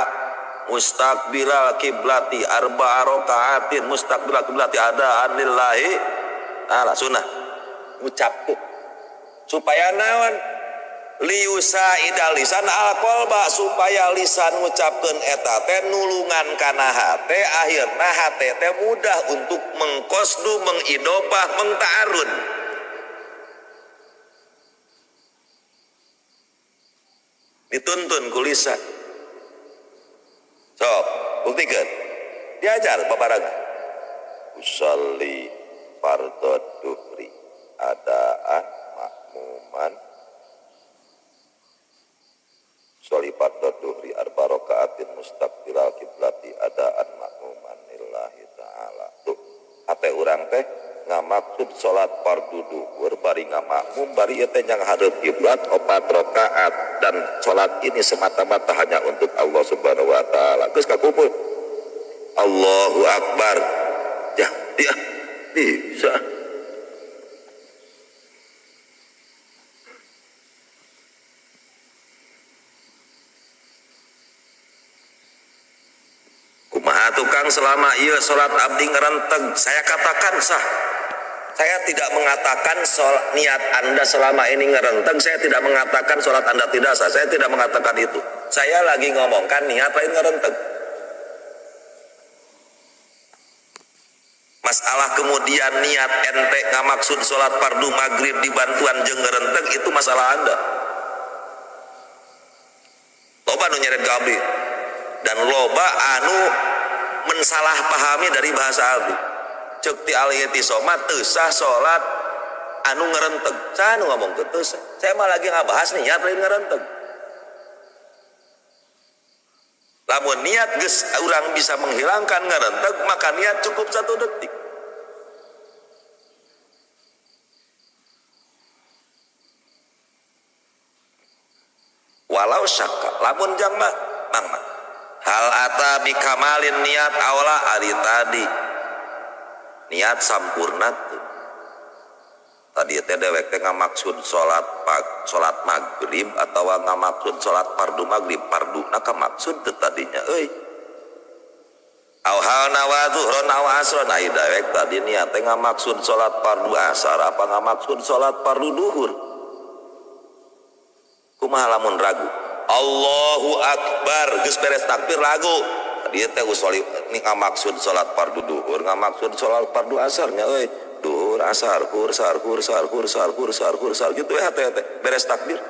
mustaqbilal kiblati arba'a rakaatin mustaqbilal kiblati adaan lillahi ta'ala sunnah ngucapkeun supaya naon liusa idal lisan alqolba supaya lisan ngucapkeun eta teh nulungan kana hate akhirna hate teh mudah untuk mengkosdu mengidopah mengtaarun. Dituntun ku lisan. Sok buktikeun diajar babarengan usolli fardhu duhri adaan makmuman sholli fardhu duhri arba rakaatin mustaqbilal kiblati adaan makmuman lillahi ta'ala. Tuh hate urang teh ngamaksud salat fardu duhur bari ngamakmum bari ieu teh yang hadeup kiblat 4 rakaat dan salat ini semata-mata hanya untuk Allah Subhanahu wa taala. Geus kakumpul. Allahu Akbar. Ya, ya, bisa. Kumaha tukang selama ieu salat abdi ngerenteg, saya katakan sah. Saya tidak mengatakan niat Anda selama ini ngerenteg, saya tidak mengatakan sholat Anda tidak sah, saya tidak mengatakan itu. Saya lagi ngomongkan niat lain ngerenteg. Masalah kemudian niat ente ngamaksud sholat fardu maghrib dibantuan jeung ngerenteg itu masalah Anda. Loba nu nyeret ka abdi dan loba anu mensalahpahami dari bahasa abdi. Ceuk ti al-i'tisam teu sah salat anu ngerenteg. Saha nu ngomong teu sah? Saya mah lagi ngabahas niat lain ngerenteg. Lamun niat geus urang bisa menghilangkan ngerenteg, maka niat cukup 1 detik. Walau syakka, lamun jang mah mang mah. Hal ata bikamalin niat awla ari tadi. Niat sampurna tuh. Tadi teh dewek teh ngamaksud salat maghrib atawa ngamaksud salat fardu maghrib, farduna kamaksud teu tadinya euy. Aw hal nawa zuhron aw asron, ai dewek tadi niat teh ngamaksud salat fardu asar apa ngamaksud salat fardu duhur. Kumaha lamun ragu? Allahu Akbar, geus beres takbir ragu. Tadi teh usoli ni ngamaksud salat fardu duhur, ngamaksud salat fardu asarnya euy. Duhur, asar, hur, sar, hur, sar, hur, sar, hur, sar, hur, sar, gitu ya teh teh beres takbir.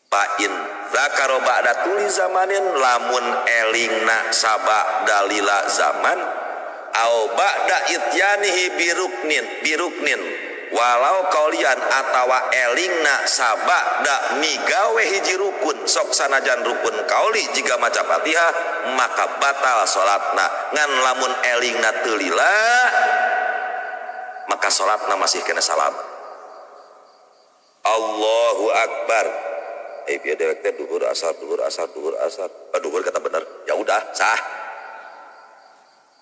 Fa in zakaro ba'da tuli zamanin, lamun elingna saba dalila zaman au ba'da ityanihi biruknin, biruknin walau kaulian atawa elingna sabada migawe hiji rukun sok sanajan rukun kauli jika maca Fatihah maka batal salatna. Ngan lamun elingna teu lila maka salatna masih kena salam. Allahu Akbar. Bieu dewek teh duhur asar duhur asar duhur asar. Duhur kata bener. Ya udah sah.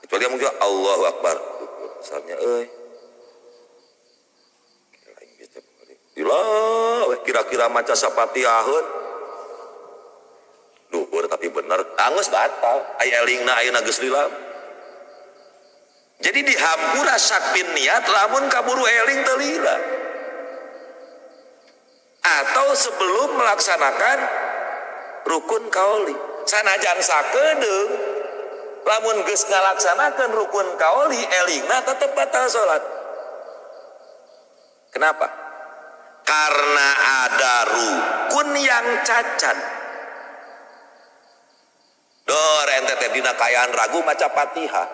Kecuali mungkin Allahu Akbar duhur asarnya euy. Gila, kira-kira maca sapatiahun duhur tapi bener anggeus batal. Ai elingna ayeuna geus lila. Jadi dihampura sakpin niat lamun kaburu eling teu lila. Atau sebelum melaksanakan rukun kaoli. Sanajan sakedeung lamun geus ngalaksanakeun rukun kaoli elingna tetep batal salat. Kenapa? Karena ada rukun yang cacat. Dor ente teh dina kaayaan ragu maca Fatihah.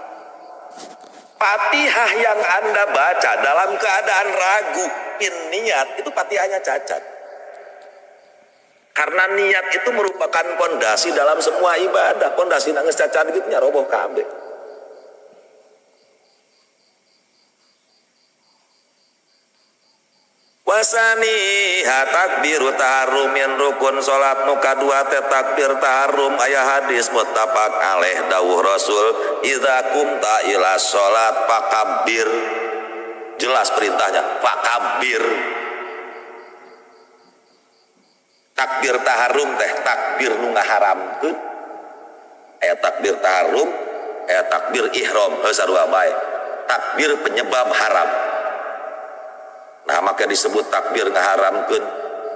Fatihah yang Anda baca dalam keadaan ragu in niat itu Fatihahnya cacat. Karena niat itu merupakan pondasi dalam semua ibadah. Pondasi nangis cacat gitu nya roboh kabeh. Wasani takbiru taharum yang rukun salat nu kadua teh takbir taharum aya hadis muttafaq alaih dawuh Rasul idza qumta ila salat fakabbir. Jelas perintahnya fakabbir. Takbir taharum teh takbir nu ngaharamkeun. Aya takbir taharum, aya takbir ihram, heuh sarua bae. Takbir penyebab haram. Nah maka disebut takbir ngaharamkeun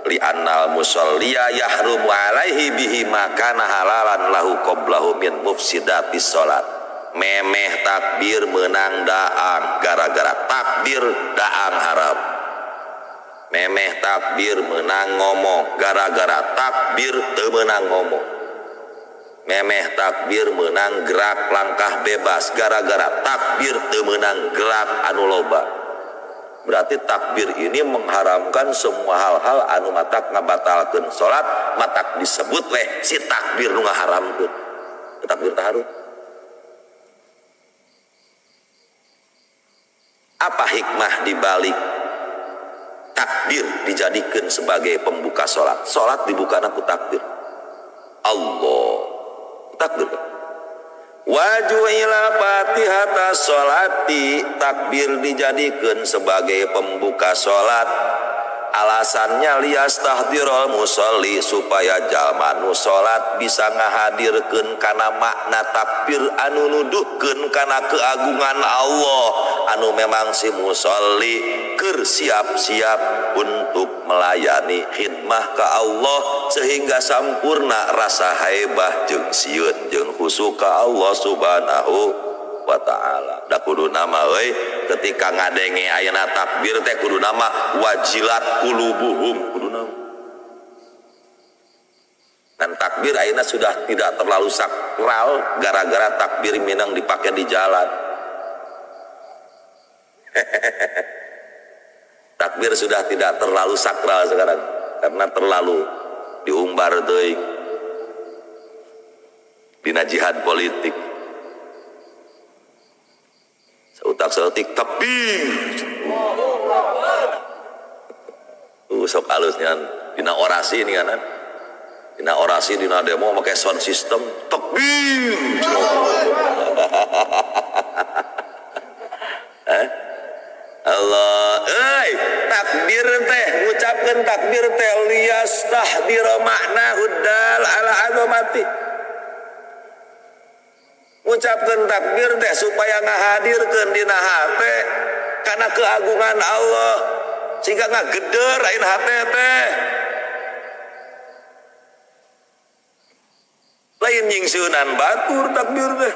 li annal musalliya yahrumu alaihi bihi ma kana halalan lahu qablahu min mufsidati salat. Memeh takbir menang daang gara-gara takbir daang haram. Memeh takbir menang ngomong gara-gara takbir teu meunang ngomong. Memeh takbir menang gerak langkah bebas gara-gara takbir teu meunang gerak anu loba. Berarti takbir ini mengharamkan semua hal-hal anu matak ngabatalkeun salat, matak disebut weh si takbir nu ngaharamkeun. Takbir taharuf. Apa hikmah dibalik takbir dijadikan sebagai pembuka salat? Salat dibukana ku takbir. Allah. Takbir. Waju'ila fatihata sholati, takbir dijadikan sebagai pembuka sholat. Alasannya liyastahdirul musolli, supaya jalma nu sholat bisa ngahadirkeun kana makna takbir anu nuduhkeun kana keagungan Allah anu memang si musolli keur siap-siap untuk melayani khidmah ka Allah sehingga sampurna rasa haibah jeung sieun jeung khusyuk ka Allah Subhanahu wa ta'ala. Da kudu nama euy ketika ngadenge ayeuna takbir teh kudu nama wajilat qulubuhum, kudu nama. Dan takbir ayeuna sudah tidak terlalu sakral gara-gara takbir minang dipakai di jalan. Takbir sudah tidak terlalu sakral sekarang karena terlalu diumbar teuing dina jihad politik. Utak seetik takbir. Sok alusnya dina orasi ini kan. Dina orasi dina demo make sound system takbir. Allah, euy, takbir teh ngucapkeun takbir teh liyastahdira makna huddal ala azamati. Ngucapkeun takbir teh supaya ngahadirkeun dina hate kana keagungan Allah sehingga ngageder ayeuna hate teh. Lain nyingsieunan batur takbir teh.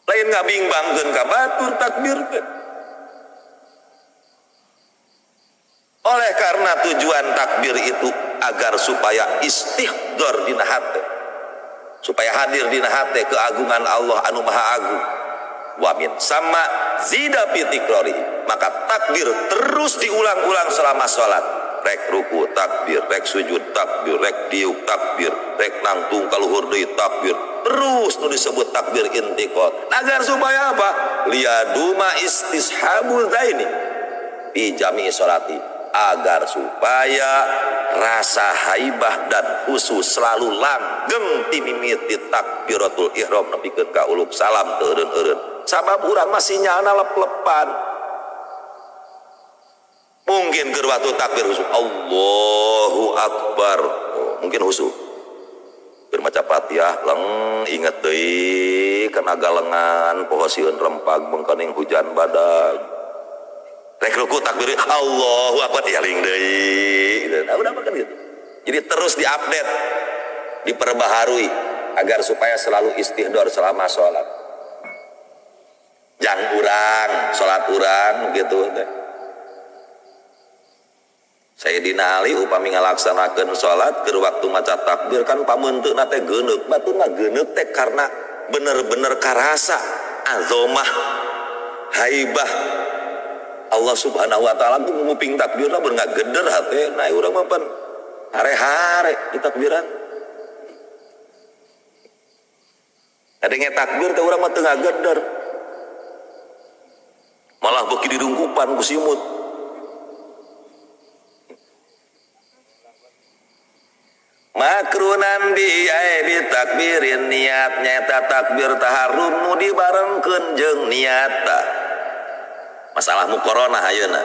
Lain ngabingbangkeun ka batur takbir teh. Oleh karena tujuan takbir itu agar supaya istihdor dina hate, supaya hadir dina hate keagungan Allah anu maha agung. Wa min sama zida fi tikrori, maka takbir terus diulang-ulang selama sholat. Rek ruku takbir, rek sujud takbir, rek diuk takbir, rek nangtung kaluhur deui takbir. Terus nu disebut takbir intiqal. Agar supaya apa? Liyaduma istishabul zaini fi jami'i sholati, agar supaya rasa haibah dan khusus selalu langgeng timimiti takbiratul ihram nepikeun ka uluk salam teu eureun-eureun. Sabab urang masih nyana lep-lepan. Mungkin keur waktu takbir khusyuk Allahu Akbar, oh, mungkin khusyuk. Keur maca Fatihah leng inget deui kana galengan poho sieun rempag mengkening hujan badag. Rek ruku takbir Allahu Akbar ya ling deui. Nah, udah makan gitu. Jadi terus diupdate, diperbaharui agar supaya selalu istihdor selama sholat. Jang urang, sholat urang gitu. Sayyidina Ali upami ngalaksanakeun sholat keur waktu maca takbir kan pameunteuna teh geuneuk, batur mah geuneuk teh karena bener-bener karasa azamah haibah Allah Subhanahu wa taala tuh nguping takbirna bener ngageder hate. Nah urang mah pan hare-hare di takbiran. Kadenge takbir teh urang mah teu ngageder. Malah beuki dirungkupan ku simut. Makrunan bi ai bi takbirin niat nyata takbir taharum nu dibarengkeun jeung niat. Masalah mukorona ayeuna.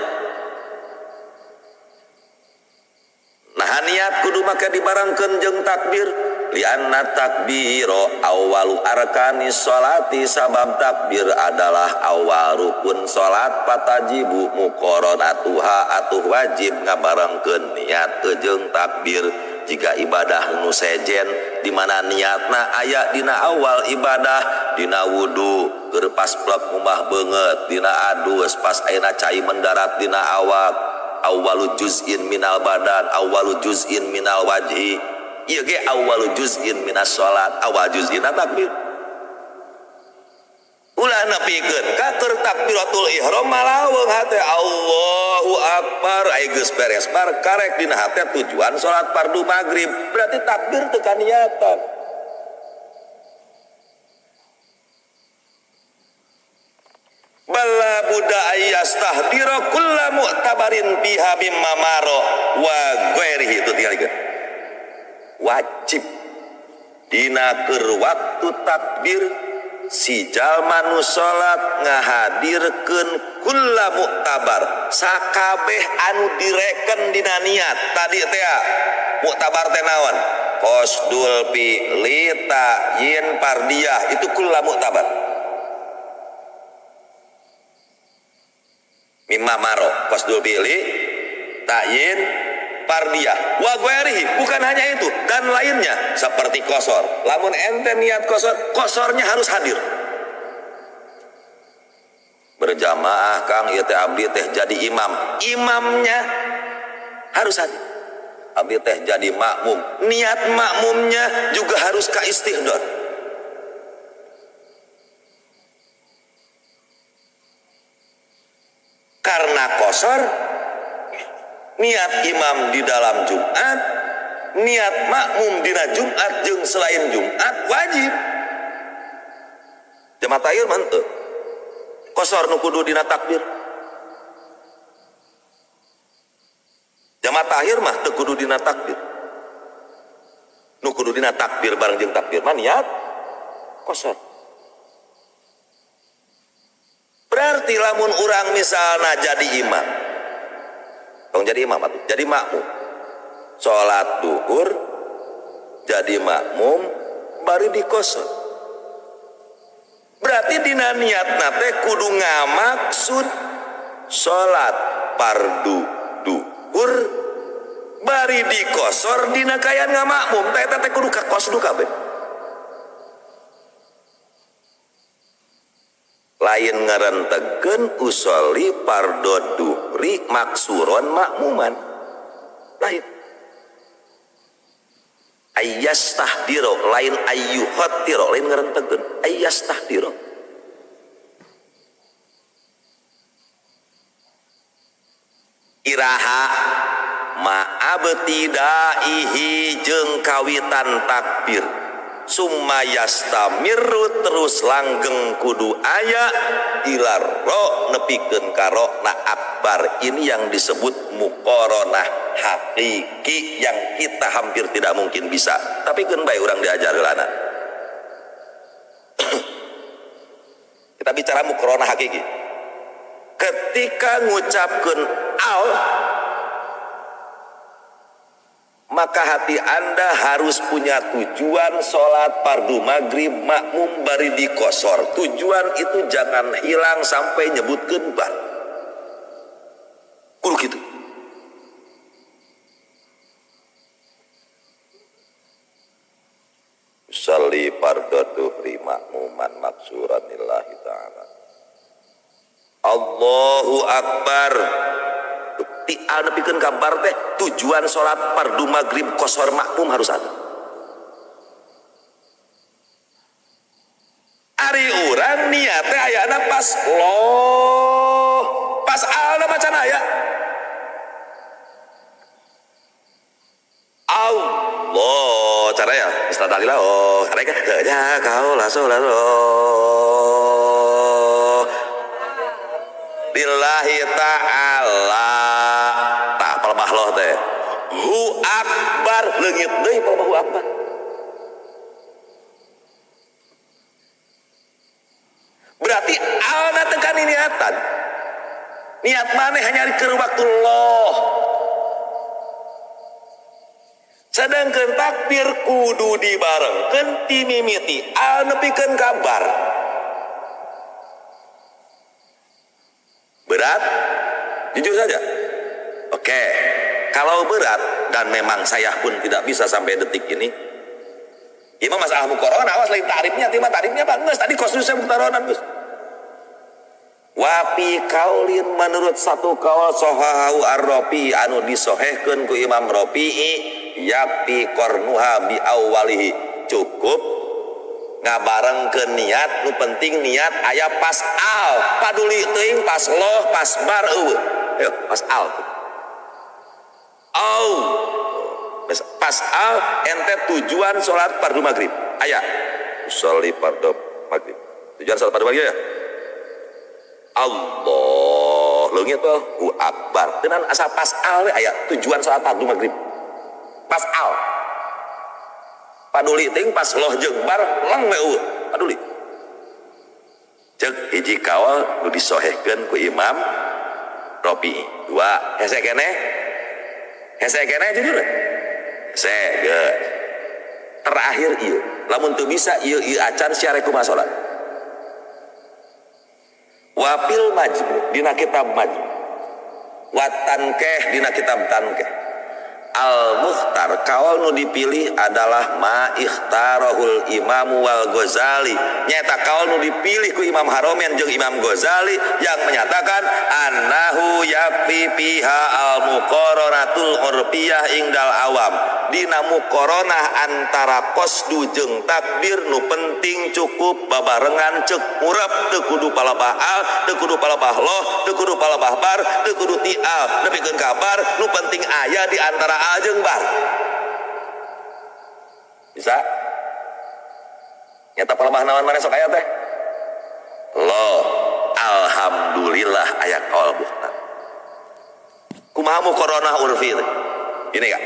Nah niat kudu make dibarengkeun jeung takbir. Lianna takbiro awalu arkani sholati, sabab takbir adalah awal rukun salat, patajibu mukoronatuha atuh wajib ngabarengkeun niat jeung takbir. Jika ibadah nu sejen di mana niatna aya dina awal ibadah, dina wudu keur pas plek ngumbah beungeut, dina adus pas ayeuna cai mendarat dina awak, awwalu juz'in minal badan, awwalu juz'in minal wajhi, ieu ge awwalu juz'in minas salat, awal juz'in takbir. Ulah nepikeun ka keur takbiratul ihram malaweung hate Allahu Akbar ai geus beres bar karek dina hate tujuan salat fardu maghrib, berarti takbir teu kaniatan. Bala buddha ayyastahdira kulla mu'tabarin biha mimma maro wa ghairihi, itu tinggalikeun. Wajib dina keur waktu takbir si jalma nu salat ngahadirkeun kulla mu'tabar, sakabeh anu direken dina niat tadi teh. Mu'tabar teh naon? Qasdul fi'li ta'yin fardiyah, itu kulla mu'tabar. Mimma maro qasdul fi'li ta'yin fardiyah wa ghairihi, bukan hanya itu dan lainnya seperti kosor. Lamun ente niat kosor, kosornya harus hadir. Berjamaah kang ieu teh abdi teh jadi imam, imamnya harus hadir. Abdi teh jadi makmum, niat makmumnya juga harus ka istihdar. Karena kosor niat imam di dalam Jumat, niat makmum dina Jumat jeung selain Jumat wajib. Jamaah takhir mah henteu. Kosor nu kudu dina takbir. Jamaah takhir mah teu kudu dina takbir. Nu kudu dina takbir bareng jeung takbir mah niat kosor. Berarti lamun urang misalna jadi imam, tong jadi imam atuh, jadi makmum. Salat duhur jadi makmum bari dikosor. Berarti dina niatna teh kudu ngamaksud salat fardu duhur bari dikosor dina kaayaan ngamakmum, teh eta teh kudu kakosdu kabeh. Lain ngarentegkeun usolli fardhu duhri maksuron makmuman. Lain. Ayyastahdiro lain ayyuhattiro, lain ngarentegkeun ayyastahdiro. Iraha ma'abtidaihi jeung kawitan takbir. Summa yastamirru terus langgeng kudu aya ilar ro nepikeun ka ro na akbar. Ini yang disebut muqaranah hakiki yang kita hampir tidak mungkin bisa, tapi keun bae urang diajar heulana. Kita bicara muqaranah hakiki. Ketika ngucapkeun al, maka hati Anda harus punya tujuan sholat fardu maghrib makmum bari dikosor. Tujuan itu jangan hilang sampai nyebutkeun bar. Kudu kitu. Usalli fardhu dhuhri makmuman maksuran lillahi ta'ala. Allahu akbar. Ti al nepikeun kabar teh tujuan sholat fardu maghrib kosor makmum harus ada. Ari urang niat teh ayana pas loh, pas alna macan aya. Allah cara ya istilah dalila oh karena kan ya kau lah sholat oh lillahi ta'ala. Tak pelebah loh teh hu akbar leungit deui pelebah hu akbar. Berarti alna teh kan niatan. Niat maneh hanya keur waktu loh. Sedangkan takbir kudu dibarengkeun ti mimiti al nepikeun kabar. Berat? Jujur saja. Oke, kalau berat dan memang saya pun tidak bisa sampai detik ini. Imam masalah mukorona, awas lain tarifnya, timah tarifnya bang, geus tadi khususnya mukorona geus. Wapi kaulin menurut satu kaul sohahu ar-Rafi anu disohehkeun ku Imam Rafi'i yapi kornuha bi awalihi, cukup ngabarengkeun niat, nu penting niat aya pas al, paduli teuing pas loh, pas bar eueuh. Ayo pas al. Au. Pas al ente tujuan salat fardu maghrib. Aya usolli fardu maghrib. Tujuan salat fardu maghrib ya. Allah leungit tuh akbar. Tenan asa pas al we aya tujuan salat fardu maghrib. Pas al. Paduli ting pas loh jeung bar leng we eueuh. Paduli. Ceuk hiji kaol nu disohehkeun ku Imam Rafi'i. Dua, hese keneh. Hese keneh jujur. Hese geus. Terakhir ieu, lamun teu bisa ieu ieu acan sia rek kumaha salat. Wafil majmu dina kitab majmu. Wa tankeh dina kitab tankeh. Al mukhtar kaul nu dipilih adalah ma ikhtarahul Imam wal Ghazali. Nyata kaul nu dipilih ku Imam Haromen jeung Imam Ghazali yang menyatakan annahu yakfi fiha al muqararatul urfiyah ingdal awam. Dina muqaranah antara qasdu jeung takbir nu penting cukup babarengan ceuk murab teu kudu palebah al, teu kudu palebah loh, teu kudu palebah bar, teu kudu ti al, nepikeun kabar nu penting aya di antara al jeung bar. Bisa? Nyata palebah naon maneh sok aya teh? Loh, alhamdulillah aya kaul bukhna. Kumaha muqaranah urfi teh? Ini enggak?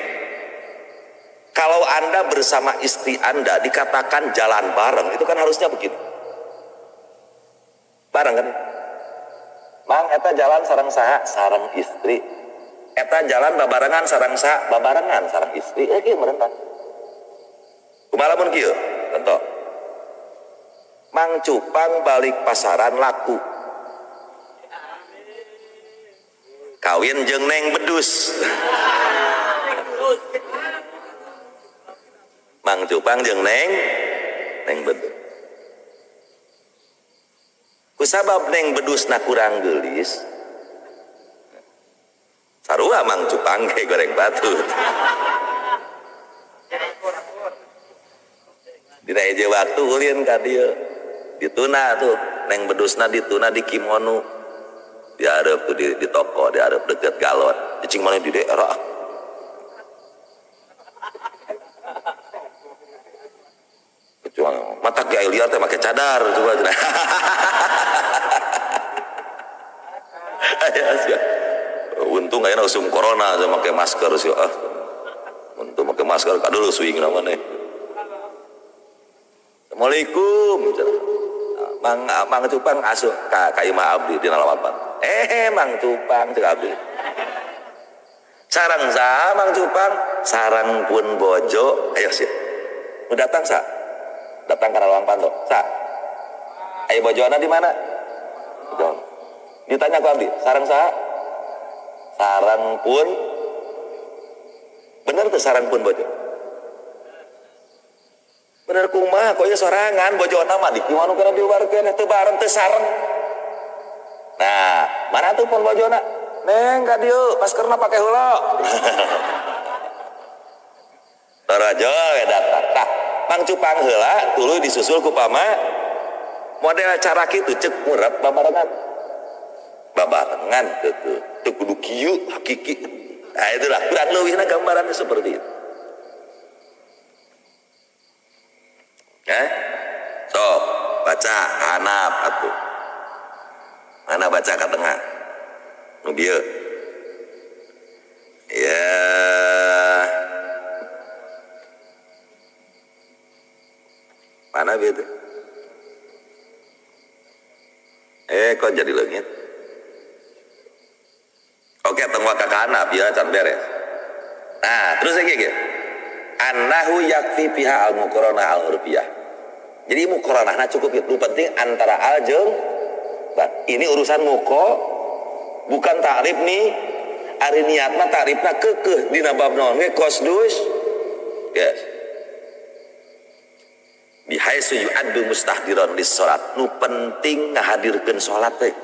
Kalau Anda bersama istri Anda dikatakan jalan bareng, itu kan harusnya begitu. Bareng kan? Mang eta jalan sareng saha? Sareng istri. Eta jalan babarengan sareng saha? Babarengan sareng istri. Kieu merentah. Kumaha lamun kieu? Contoh. Mang Cupang balik pasaran laku. Kawin jeung Neng Bedus. Mang Cupang jeung Neng Bedus. Kusabab Neng Bedusna kurang geulis. Sarua Mang Cupang ge goreng batu. Dina hiji waktu ulin ka dieu. Dituna tuh Neng Bedusna dituna di kimono. Dihareup tuh di toko, dihareup deket galon. Cicing maneh di daerah. Mata kiai liar teh make cadar coba cenah. Aya sia. Untung ayeuna usum corona teh make masker sia ah. Untung make masker kadulu suingna maneh. Assalamualaikum cenah. Mang Cupang asup ka imah abdi dina lawapan. Mang Cupang cek abdi. Sareng saha Mang Cupang? Sareng pun bojo. Ayo sia. Nu datang sa? Datang ke lawang panto. Sa. Ayo bojona di mana? Bojo. Ditanya ku abdi, sareng saha? Sareng pun. Bener tuh sareng pun bojo. Bener kumaha kok ieu sorangan bojona mah di kieu kana di luar keneh teu bareng teu sareng. Nah, mana tuh pun bojona? Neng ka dieu, maskerna pake heula. Tarajo we datang. Tah, Mang Cupang heula tuluy disusul ku pama model cara kitu ceuk murab babarengan. Babarengan teu teu kudu kieu hakiki. Nah itulah kurang leuwihna gambarannya seperti itu. Sok baca hanap atuh. Mana baca ka tengah? Nu bieu. Ya. Mana bieu teh? Kok jadi leungit? Oke, tong waka ka hanap ya can beres. Nah, terus lagi ge. Annahu yakfi fiha al-muqaranah al-urfiyah. Jadi muqaranahna cukup itu penting antara al jeung ba. Ini urusan muko bukan takrif nih. Ari niatna takrifna keukeuh dina bab naon ge qasdus. Yes. Bihaisu yu'addu mustahdiran lis salat. Nu penting ngahadirkeun salat teh.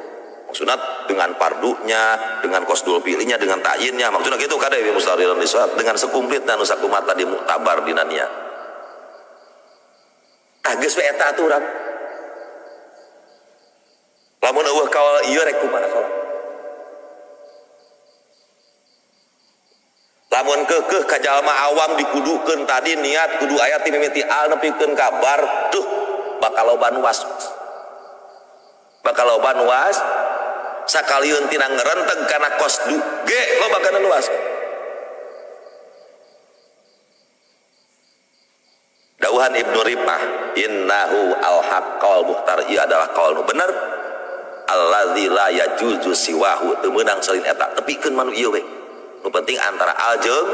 Maksudna dengan pardunya, dengan qasdul fi'linya, dengan ta'yinnya. Maksudna kitu kade mustahdiran lis salat dengan sekumplitna nu sakumaha tadi muktabar dina niat. Tah geus we eta aturan. Lamun eueuh kaol ieu rek kumaha salat. Lamun keukeuh ka jalma awam dikudukeun tadi niat kudu aya ti mimiti al nepikeun kabar tuh bakal loba nu was. Bakal loba nu was. Sakaliun tina ngerenteg kana qasdu ge loba kana luas. Dauhan Ibnu Rifah innahu al-haq qaul muhtar, ieu adalah qaul nu bener allazi la yajuzu siwahu, teu meunang salin eta, tepikeun manu ieu we. Nu penting antara al jeung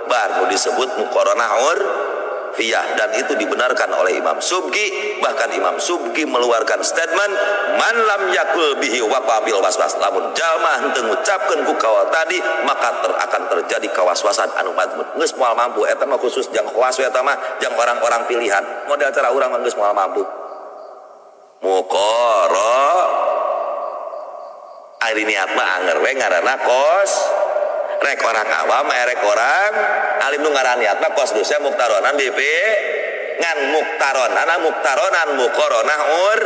bar nu disebut muqaranah urfiyah, dan itu dibenarkan oleh Imam Subki. Bahkan Imam Subki mengeluarkan statement man lam yakul bihi waqa bil waswas, lamun jalma henteu ngucapkeun ku kaul tadi maka akan terjadi kawaswasan anu madmun. Geus moal mampu eta mah, khusus jang khawas eta mah, jang orang-orang pilihan. Model cara urang mah geus moal mampu. Muqara ari niat mah anger we ngaranna kos rek orang awam erek orang alim nu ngaran niat mah kos dosa muktaronan BP ngan muktaronan muktaronan muqaranah ur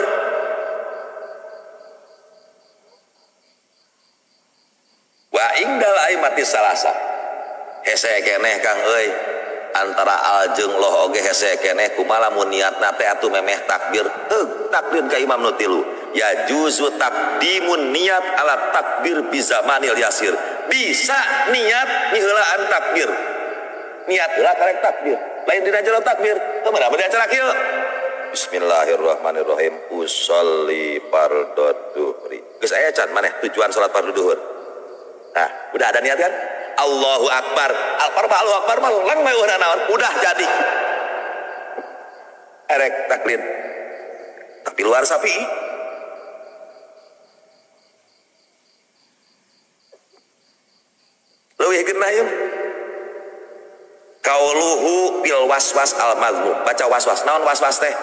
wa ingdal aimati salasa. Hese keneh Kang euy antara al jeung loh oge hese keneh kumaha lamun niatna teh atuh memeh takbir heug takbir ka imam nu tilu ya juzu takdimun niat ala takbir bi zamanil yasir, bisa niat ngiheulaan takbir, niat heula karek takbir lain dina jero takbir teu meunang di acara kieu. Bismillahirrahmanirrahim usolli fardhu dhuhri, geus aya can maneh tujuan salat fardhu dhuhur. Nah udah ada niat kan, Allahu akbar al fardu Allahu akbar mah lang mah eueuh naon udah jadi erek taklid tapi luar sapi. Leuwih genah ieu kauluhu bil waswas al mazmum, baca waswas naon waswas teh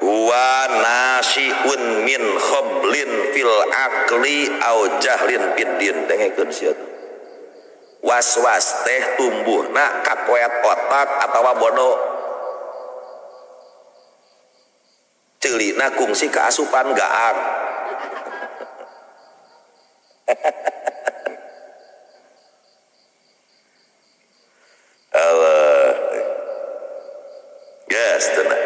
huwa nasiun min khablin fil aqli au jahlin fid din. Dengekeun sia tuh waswas teh tumbuhna kakoet otak atawa bodoh, ceulina kungsi kaasupan gaang. Allah. Yes, tenang.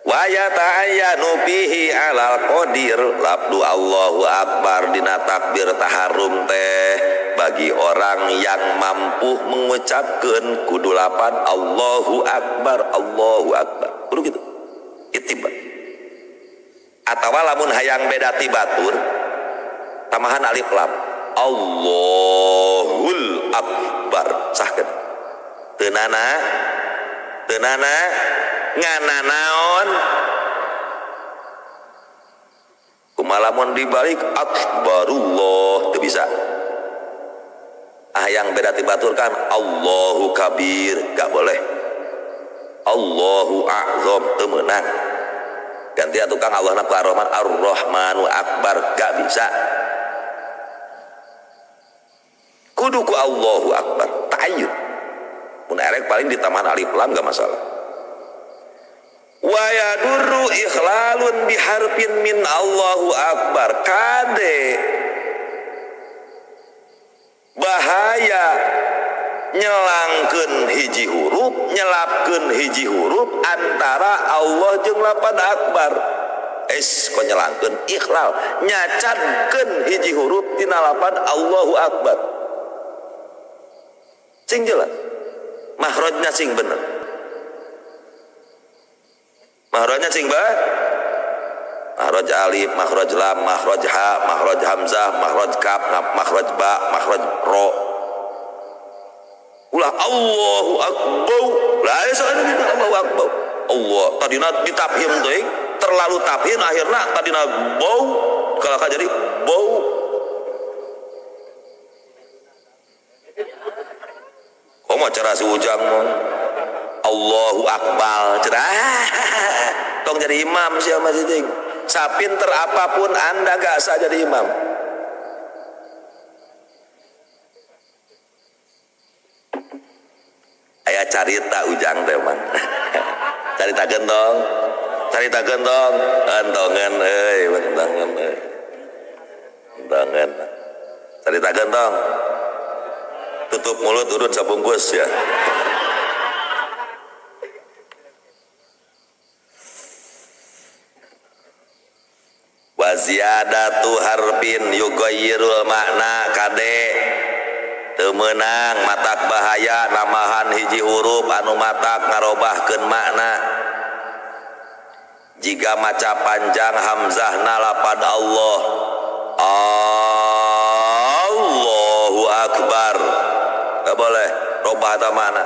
Wa yata'ayyanu bihi alal qadir labdu Allahu akbar dina takbir taharum teh bagi orang yang mampu mengucapkeun kudu lapan Allahu akbar Allahu akbar kudu gitu ittiba. Atawa lamun hayang beda ti batur tambahan alif lam Allahul akbar sahkeun teunana teunana ngana naon kumaha lamun dibalik akbarullah teu bisa. Ah yang beda ti batur kan Allahu kabir gak boleh, Allahu a'zam teu meunang, ganti atuh Kang Allahna ku Ar-Rahman Ar-Rahmanu akbar gak bisa, kudu ku Allahu akbar ta'ayyun. Mun erek paling ditambahan alif lam gak masalah. Wa yadurru ikhlalun biharfin min Allahu akbar, kade bahaya nyelangkeun hiji huruf, nyelapkeun hiji huruf antara Allah jeung lapan akbar. Es kok nyelangkeun ikhlal, nyacadkeun hiji huruf tina lapan Allahu akbar. Sing jelas makhrajnya sing bener, makhrajnya sing ba makhraj alif, makhraj lam, makhraj ha, makhraj hamzah, makhraj kaf, makhraj ba, makhraj ro. Ulah Allahu akbar lah ya soalnya gitu Allahu akbar Allah tadina ditafhim teuing, terlalu tafhim akhirna tadina bau kalaka jadi bau. Komo cara si Ujang mong Allahu akbar cerah tong jadi imam siapa sih ting. Sapinter apapun anda gak sah jadi imam. Aya carita Ujang teh mang. Carita gentong, carita gentong, gentongan euy, gentongan euy. Gentongan. Carita gentong. Tutup mulut urut sabungkus ya. Wa Ziyadatu harfin yughayyirul makna kade teu meunang matak bahaya nambahan hiji huruf anu matak ngarobahkeun makna. Jika maca panjang hamzahna lapad Allah, Allahu Akbar, gak boleh robah eta makna.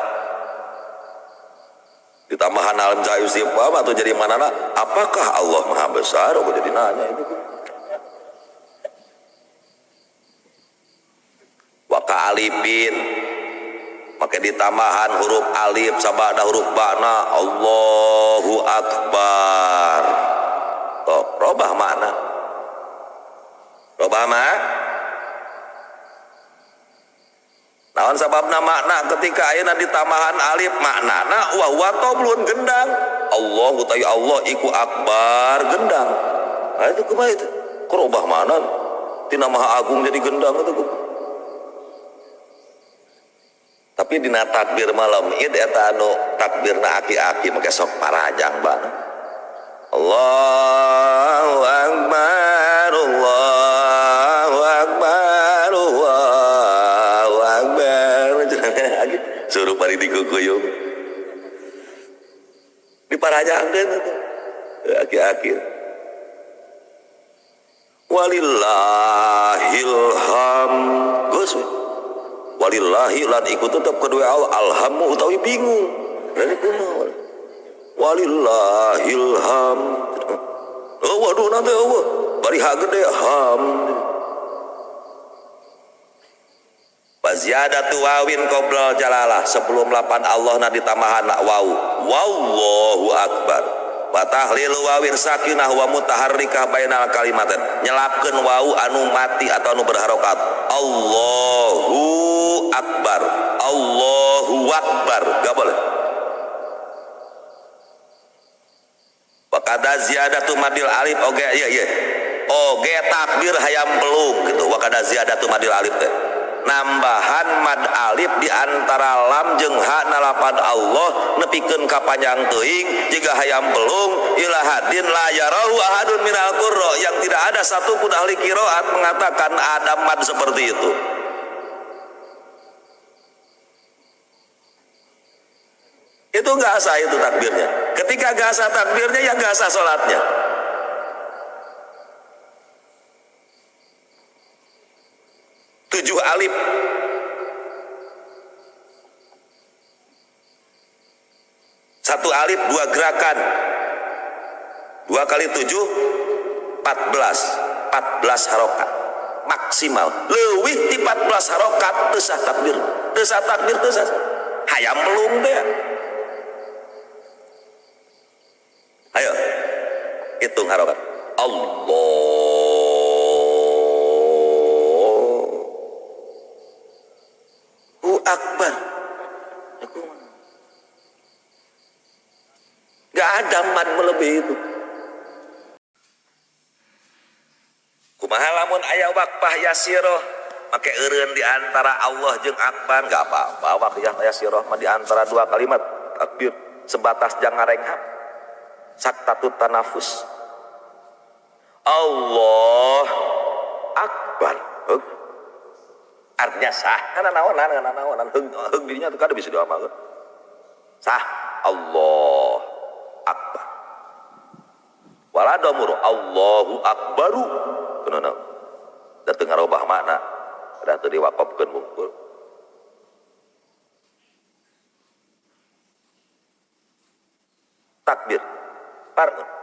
Ditambahan hamzah istifham atau jadi manana apakah Allah Maha Besar? Oh, jadi nanya itu. Wa ka alifin make ditambahan huruf alif sabada huruf ba'na Allahu Akbar. Tuh, robah makna. Robah makna. Naon sababna makna ketika ayeuna ditambahan alif maknana wa huwa toblun gendang. Allah utawi Allah iku akbar gendang. Nah itu kumaha itu? Kerobah makna tina Maha Agung jadi gendang itu kumaha? Tapi dina takbir malam id eta anu takbirna aki-aki make sok parajang bana. Allahu Akbar, Allahu Akbar, Allahu Akbar. Suruh bari dikukuyung. Diparajangkeun itu aki-aki. Walillahil hamd. Geus we. Walillahi lan iku tetep kedua Allah alhamu utawi bingung. Dari kumaha? Walillahil hamd. Oh waduh nanti Allah bari ha gede ham. Wa ziyadatu wawin qoblal jalalah sebelum lapan Allah na ditambahan waw. Wallahu akbar. Wa tahlilu wawin sakinah wa mutaharrikah bainal kalimatain. Nyelapkeun wau anu mati atau anu berharokat. Allahu akbar. Allahu akbar. Gak boleh. Wa kada ziyadatu madil alif oge ieu ieu. Oge takbir hayam pelung gitu. Wa kada ziyadatu madil alif teh. Nambahan mad alif di antara lam jeung ha nalapan Allah nepikeun ka panjang teuing jiga hayam pelung ila hadin la yarahu ahadun minal qurra yang tidak ada satu pun ahli qiraat mengatakan ada mad seperti itu. Itu enggak sah itu takbirnya. Ketika enggak sah takbirnya ya enggak sah salatnya. 7 alif. 1 alif 2 gerakan. 2 kali 7 14. 14 harokat maksimal. Leuwih ti 14 harokat teu sah takbir. Teu sah takbir teu sah. Hayam pelung teh. Ayo hitung harokat. Allah Akbar. Gak ada man melebihi itu. Kumaha lamun aya waqfah yasiroh make eureun di antara Allah jeung akbar gak apa-apa. Waqfah yasiroh mah di antara dua kalimat takbir sebatas jangan renghap. Saktatut tanafus. Allah Akbar. Artinya sah karena naonan heug dirinya tuh kada bisa diamalkeun. Sah Allah Akbar. Wala damur Allahu Akbaru. Kunaon? Da teu ngarobah makna. Da teu diwakofkeun mungkul. Takbir. Parun.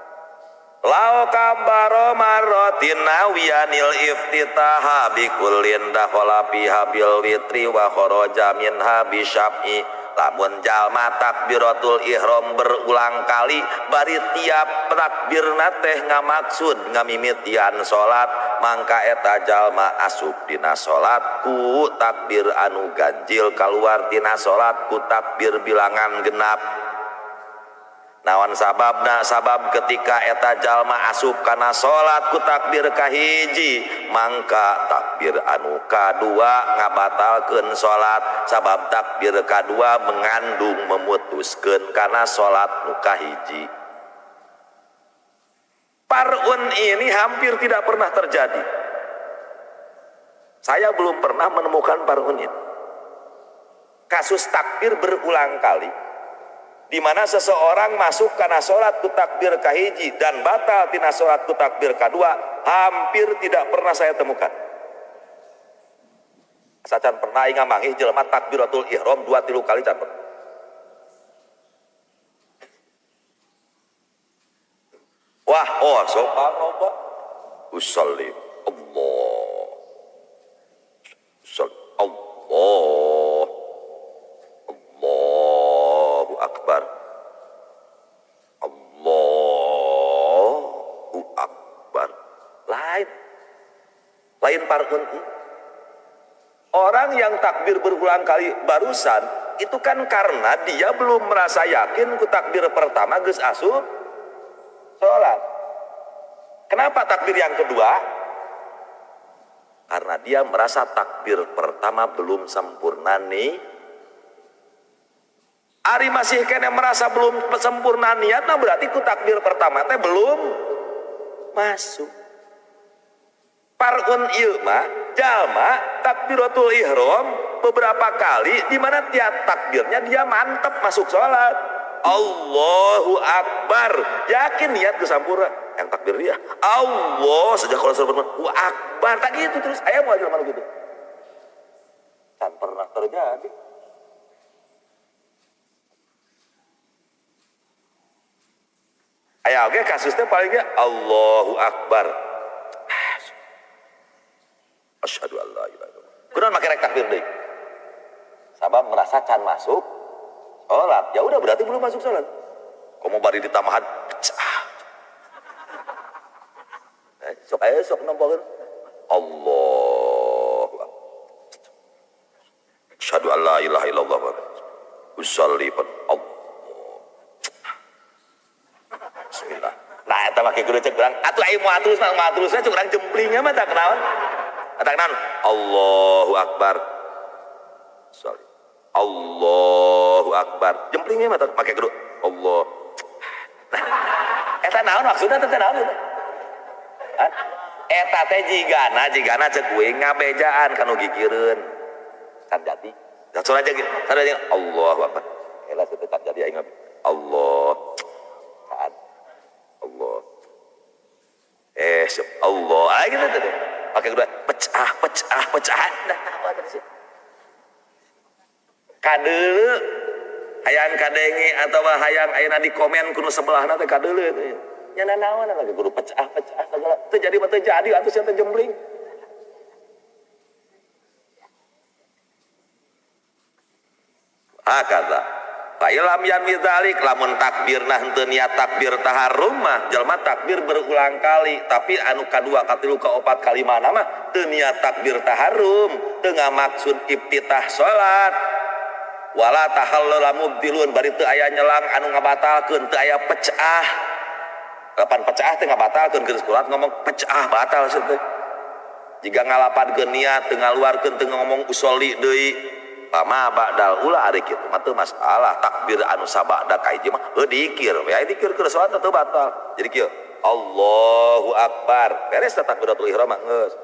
Lau kabaro marrotin nawiyanil iftitaha bikullin dakhala fiha bil witri wa kharaja minha bi syaf'i. Lamun jalma takbiratul ihram berulang kali bari tiap takbirna teh ngamaksud ngamimitian salat mangka eta jalma asup dina salat ku takbir anu ganjil kaluar tina salat ku takbir bilangan genap. Naon sababna? Sabab ketika eta jalma asup kana salat ku takbir kahiji mangka takbir anu kadua ngabatalkeun salat sabab takbir kadua mengandung memutuskeun kana salat nu kahiji. Parun ini hampir tidak pernah terjadi. Saya belum pernah menemukan parun ini. Kasus takbir berulang kali, di mana seseorang masuk karena sholat ku takbir kahiji dan batal tina sholat ku takbir kadua, hampir tidak pernah saya temukan. Sacan pernah aing manggih jelema takbiratul ihram 2-3 kali can pernah. Wah, oh sok loba. Usolli Allah. Usolli Allah. Allahu akbar. Allahu akbar. Lain. Lain parun. Orang yang takbir berulang kali barusan itu kan karena dia belum merasa yakin ku takbir pertama geus asup sholat. Kenapa takbir yang kedua? Karena dia merasa takbir pertama belum sempurna nih. Ari masih kena merasa belum sempurna niatnya, berarti ku takbir pertama teh belum masuk. Parun ieu mah jalma takbiratul ihram beberapa kali di mana tiap takbirnya dia mantep masuk sholat. Allahu akbar, yakin niat kesampurna. Yang takbir dia Allah sejak kalau suruh berman, akbar tak gitu terus. Ayah mau aja mana gitu. Kan pernah terjadi. Ayah oke kasusnya palingnya Allahu akbar. Asyhadu an la ilaha illallah. Kunaon make rek takbir deui? Sabab merasa can masuk sholat. Ya udah berarti belum masuk sholat. Komo bari ditambahan pecah. Sok aya sok nempokeun Allah. Asyhadu an la ilaha illallah. Usolli Allah. Bismillah. Nah eta make kudu cek urang. Atuh aya moal terus mah moal terusna cek urang jemplingnya mah tak naon. Tak naon. Allahu akbar. Sorry. Allahu akbar. Jemplingnya mah tak make kudu Allah. Nah, eta naon maksudna teh naon eta? Eta teh jigana cek kuing ngabejaan kanu gigireun. Can jadi. Langsung aja gitu. Can jadi Allahu akbar. Elah teh can jadi aing Allah. Can. Allah. Siap Allah. Ah gitu teh. Pakai kedua pecah pecah pecah. Nah, apa tadi sih? Kadeuleu hayang kadenge atawa hayang ayeuna di komen kudu sebelahna teh kadeuleu teh. Nya nanaon lagi kudu pecah pecah segala. Teu jadi mah teu jadi atuh sia teh jembling. Hakadha. Fa ilam yanwi dzalik lamun takbirna henteu niat takbir taharrum mah jalma takbir berulang kali tapi anu kadua katilu kaopat kalimana mah teu niat takbir taharrum teu ngamaksud iftitah salat wala tahallala mubtilun bari teu aya nyelang anu ngabatalkeun teu aya pecah lapan pecah teu ngabatalkeun geus kulat ngomong pecah batal sia teh jiga ngalapankeun niat teu ngaluarkeun teu ngomong usolli deui pama ba'dal ula ari kitu mah teu masalah takbir anu sabada ka hiji mah heuh dikir we dikir keur salat teu batal. Jadi kieu Allahu akbar beres takbiratul ihram mah geus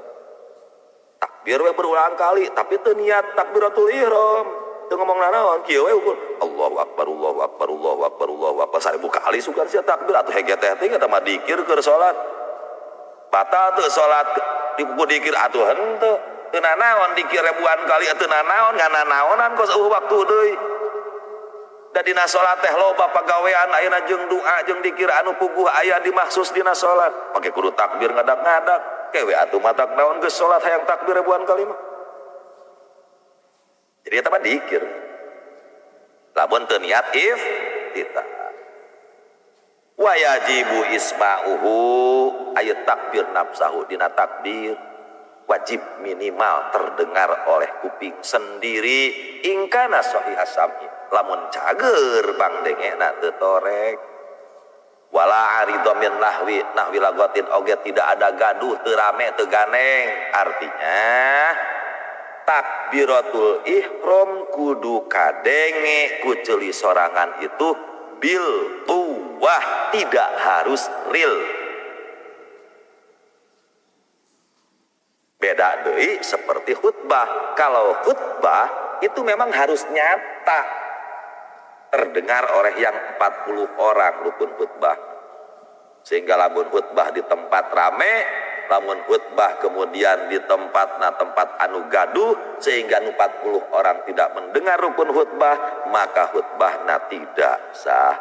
takbir we berulang kali tapi teu niat takbiratul ihram teu ngomong nanaon kieu we ukur Allahu akbar Allahu akbar Allahu akbar Allahu akbar 1000 kali sugan sia takbir atuh hege teh teh eta mah dikir keur salat batal teu salat dipukul dikir atuh henteu teu nanaon dikir ribuan kali teu nanaon ngananaonan kos eueuh waktu deui. Da dina salat teh loba pagawean ayeuna jeung doa jeung dikir anu puguh aya dimaksus dina salat. Make kudu takbir ngadak-ngadak kewe atuh matak naon geus salat hayang takbir ribuan kali mah. Jadi eta mah dikir. Lamun teu niat iftitah. Wa yajibu isma'uhu ayat takbir nafsahu dina takbir wajib minimal terdengar oleh kuping sendiri ingkana sahih asami lamun cager pangdengena teu torek wala aridho min nahwi nahwi lagotin oge tidak ada gaduh teu rame teu ganeng. Artinya takbiratul ihram kudu kadenge ku ceuli sorangan itu bil quwwah, tidak harus real. Beda deui seperti khutbah. Kalau khutbah itu memang harus nyata terdengar oleh yang 40 orang rukun khutbah. Sehingga lamun khutbah di tempat rame, lamun khutbah kemudian di tempat na tempat anu gaduh sehingga 40 orang tidak mendengar rukun khutbah, maka khutbahna tidak sah.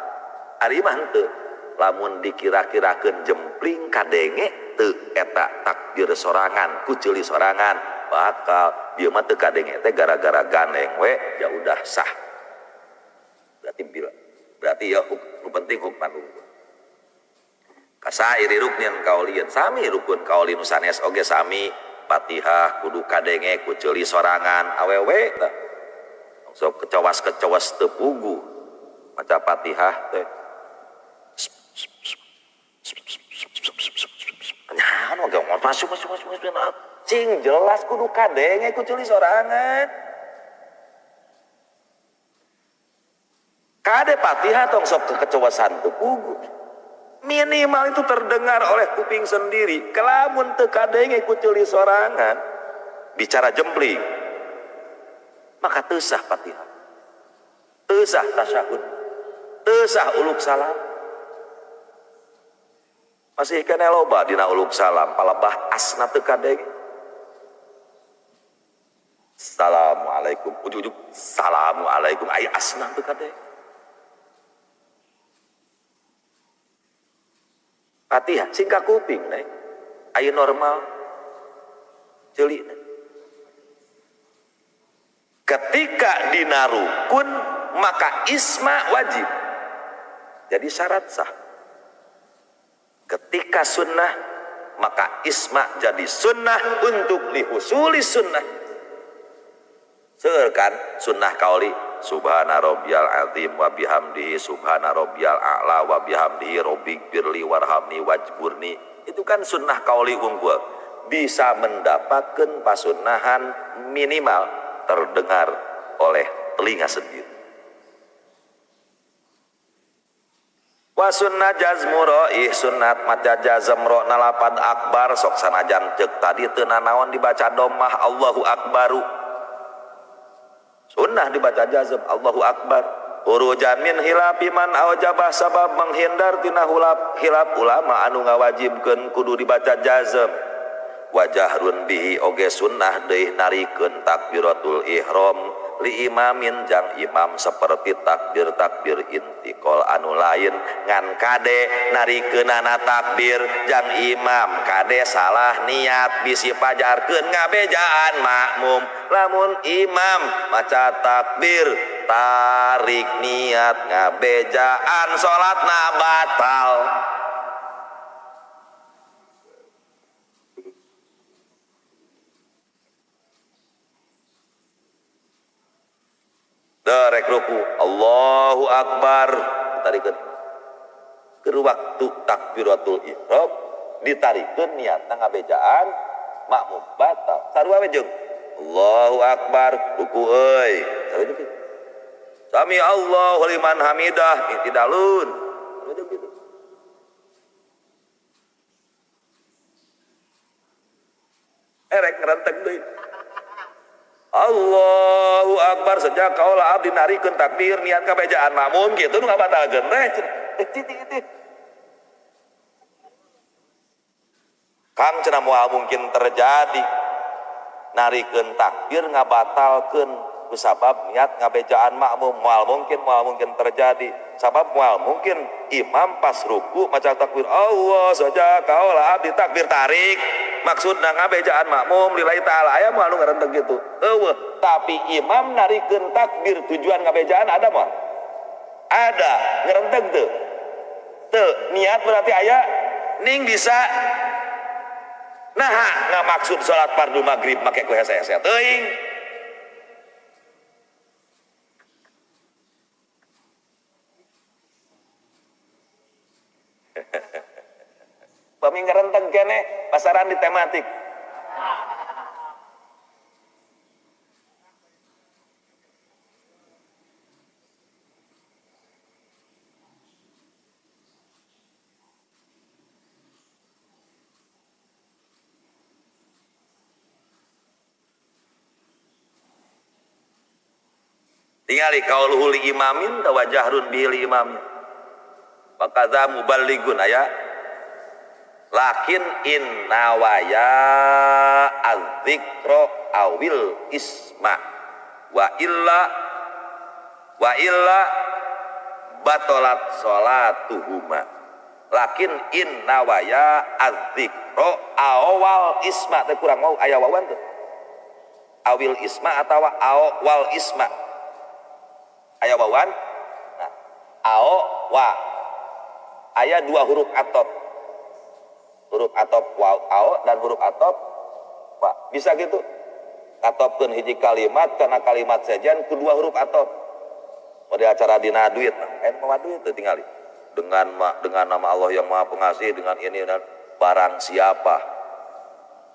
Ari mah henteu, lamun dikira-kirakeun jempling kadenge teu eta takbir sorangan, ku ceuli sorangan, bakal dia mah teu kadenge teh gara-gara ganeng we ya udah sah. Berarti bila berarti ya nu penting hukman unggul. Kasairi ruknin kaulieun sami rukun kauli nu sanes oge sami Fatihah kudu kadenge ku ceuli sorangan awewe tah. Sok kecawas-kecawas teu puguh maca Fatihah teh. Nyaho ge masuk masuk masuk masuk cing jelas kudu kadenge ku ceuli sorangan. Kade Fatihah tong sok kekecawasan teu puguh. Minimal itu terdengar oleh kuping sendiri. Kelamun teu kadenge ku ceuli sorangan bicara jempling, maka teu sah Fatihah, teu sah tasyahud, teu sah uluk salam. Masih keneh loba dina uluk salam palebah asna teu kadenge. Assalamualaikum ujug-ujug assalamualaikum aya asna teu kadenge. Fatihah singka kuping nih, ayo normal, ceuli. Ketika dina rukun maka isma wajib, jadi syarat sah. Ketika sunnah maka isma jadi sunnah untuk lihusuli sunnah. Seueur kan sunnah kauli subhana rabbiyal azim wa bihamdihi subhana rabbiyal a'la wa bihamdihi rabbighfirli warhamni wajburni. Itu kan sunnah kauli unggul, bisa mendapatkan pasunnahan minimal terdengar oleh telinga sendiri. Wa sunnah jazmu ro'ih sunnat maca jazm ro nalapad akbar sok sanajan ceuk tadi teu nanaon dibaca domah Allahu akbaru. Sunnah dibaca jazm Allahu akbar. Urujan min hilapi man aujabah sabab menghindar tina hilap ulama anu ngawajibkeun kudu dibaca jazm. Wajahrun bihi oge sunnah deui narikeun takbiratul ihram li imamin jang imam seperti takbir-takbir intiqal anu lain ngan kade narikeunana takbir jang imam kade salah niat bisi pajarkeun ngabejaan makmum. Lamun imam maca takbir tarik niat ngabejaan salatna batal. Derek ruku Allahu Akbar ditarikeun keur waktu takbiratul ihram ditarikeun niatna ngabejaan makmum batal. Sarua we jeung Allahu Akbar ruku euy sarua jeung kitu. Sami Allahu liman hamidah itidalun sarua jeung kitu. Erek ngerenteg deui Allahu Akbar sejak kaula abdi narikeun takbir niat kabejaan makmum kitu nu ngabatalkeun teh titik titik. Kang cenah moal mungkin terjadi narikeun takbir ngabatalkeun kusabab niat ngabejaan makmum moal mungkin terjadi sabab moal mungkin imam pas ruku maca takbir Allah sejak kaula abdi takbir tarik maksudna ngabejaan makmum lillahi ta'ala aya moal nu ngarenteg kitu eueuh. Tapi imam narikeun takbir tujuan ngabejaan ada moal? Ada. Ngarenteg teu? Teu. Niat berarti aya ning bisa naha ngamaksud salat fardu magrib make ku hese-hese teuing. Pami ngarenteg keneh pasaran di tematik. Tingali kauluhu li imamin wa jahrun bihi li imamin. Wa kadza muballighun aya lakin inna waya az-zikra awil isma wa illa batalat salatuhuma. Lakin inna waya az-zikra awal isma teh kurang mau aya wawan teh. Awil isma atawa awal isma. Aya wawan? Nah, ao wa. Aya dua huruf atop. Huruf atop waw ao dan huruf atop wa. Bisa gitu. Atopkeun hiji kalimat karena kalimat sejen kedua huruf atop. Pada acara dina duit, mawa duit teu tingali. Dengan nama Allah yang Maha Pengasih, dengan ini dan barang siapa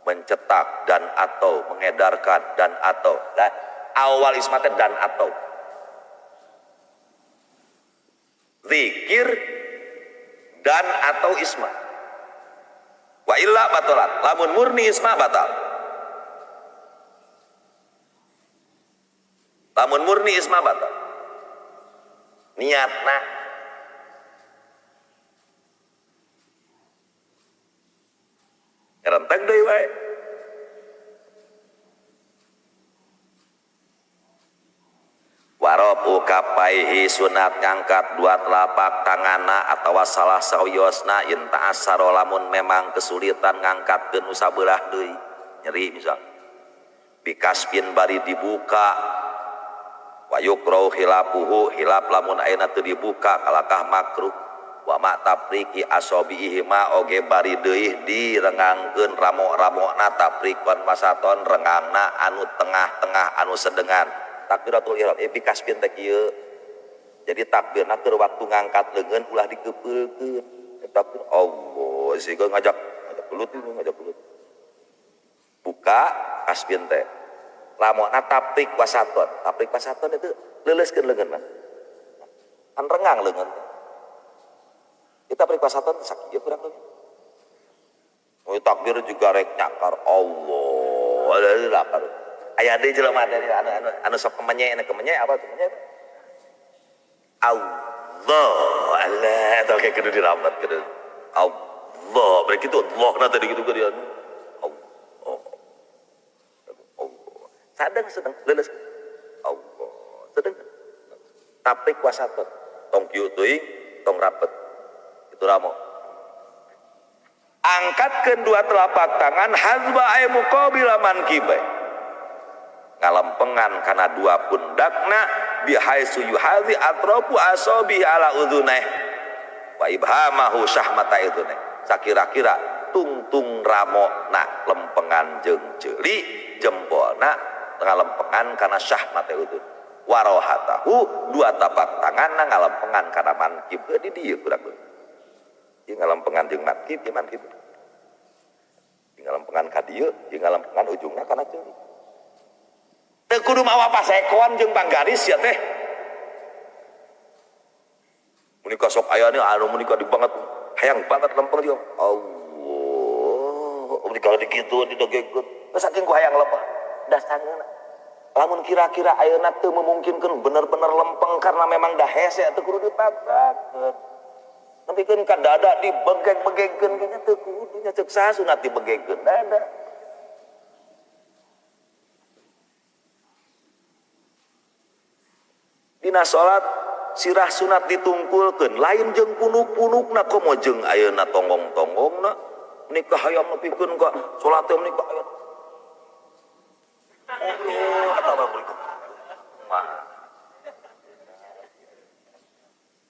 mencetak dan atau mengedarkan dan atau. Nah, awal isma teh dan atau. Zikir dan atau isma. Wa illa batalat. Lamun murni isma batal. Lamun murni isma batal. Niatna rentek deui wae. Warobu kapaihi sunat ngangkat dua telapak tanganna atawa salah sawiosna in ta'assara lamun memang kesulitan ngangkatkeun nu sabelah deui nyeri misal bikasbin bari dibuka wa yukrahu khilafuhu hilap lamun ayeuna teu dibuka kalakah makruh wa ma tafriqi asabihi ma oge bari deui direngangkeun ramo-ramona tafriqon wasaton rengangna anu tengah-tengah anu sedengan takbiratul ihram bikasbin teh kieu. Jadi takbirna keur waktu ngangkat leungeun ulah dikepeulkeun. Takbir Allah sehingga ngajak gelut itu ngajak gelut. Buka kasbin teh. Ramona taprik wasaton. Taprik wasaton itu leuleuskeun leungeun mah. Kan rengang leungeun teh. Kita taprik wasaton sakieu kurang leuwih. Oh takbir juga rek nyakar Allah. Alhamdulillah. Aya deui jelema teh anu sok kemenye, kemenye apa kemenye? Allah, Allah, atau kayak kudu dirambat kudu. Allah, berarti itu Allah na tadi gitu dia. Allah. Allah. Sadeng sedeng leuleus. Allah, sedeng. Taprik wasatot. Tong kieu teuing, tong rapet. Itu ramo. Angkatkeun dua telapak tangan hazba ay muqabila mankibai. Ngalempengan kana dua pundakna bihaisu yuhazi atrafu asabi ala udhuneh wa ibhamahu syahmata udhuneh. Sakira-kira tungtung ramona lempengan jeung ceuli jempolna ngalempengan kana syahmata udhun. Warohatahu dua tapak tanganna ngalempengan kana mankib di dieu kurang leuwih. Ieu ngalempengan jeung mankib ieu mankib. Ieu ngalempengan ka dieu, ieu ngalempengan ujungna kana ceuli. Teu kudu mawa pasekon jeung panggaris ya teh. Menika sok aya nih anu menika di banget hayang banget lempeng dia. Allah, menika dikitu didegegkeun. Saking ku hayang lempeng. Dasarna lamun kira-kira ayeuna teu memungkinkeun bener-bener lempeng karena memang dah hese teu kudu dipaksakeun. Nepikeun ka dada dibegeg-begegkeun kitu teu kudu nya ceuk saha sunat dibegegkeun dada. Dina salat sirah sunat ditungkulkeun lain jeung punuk-punukna komo jeung ayeuna tonggong-tonggongna menikah hayang nepikeun ka salat teh menikah aya Allah atawa berikut mah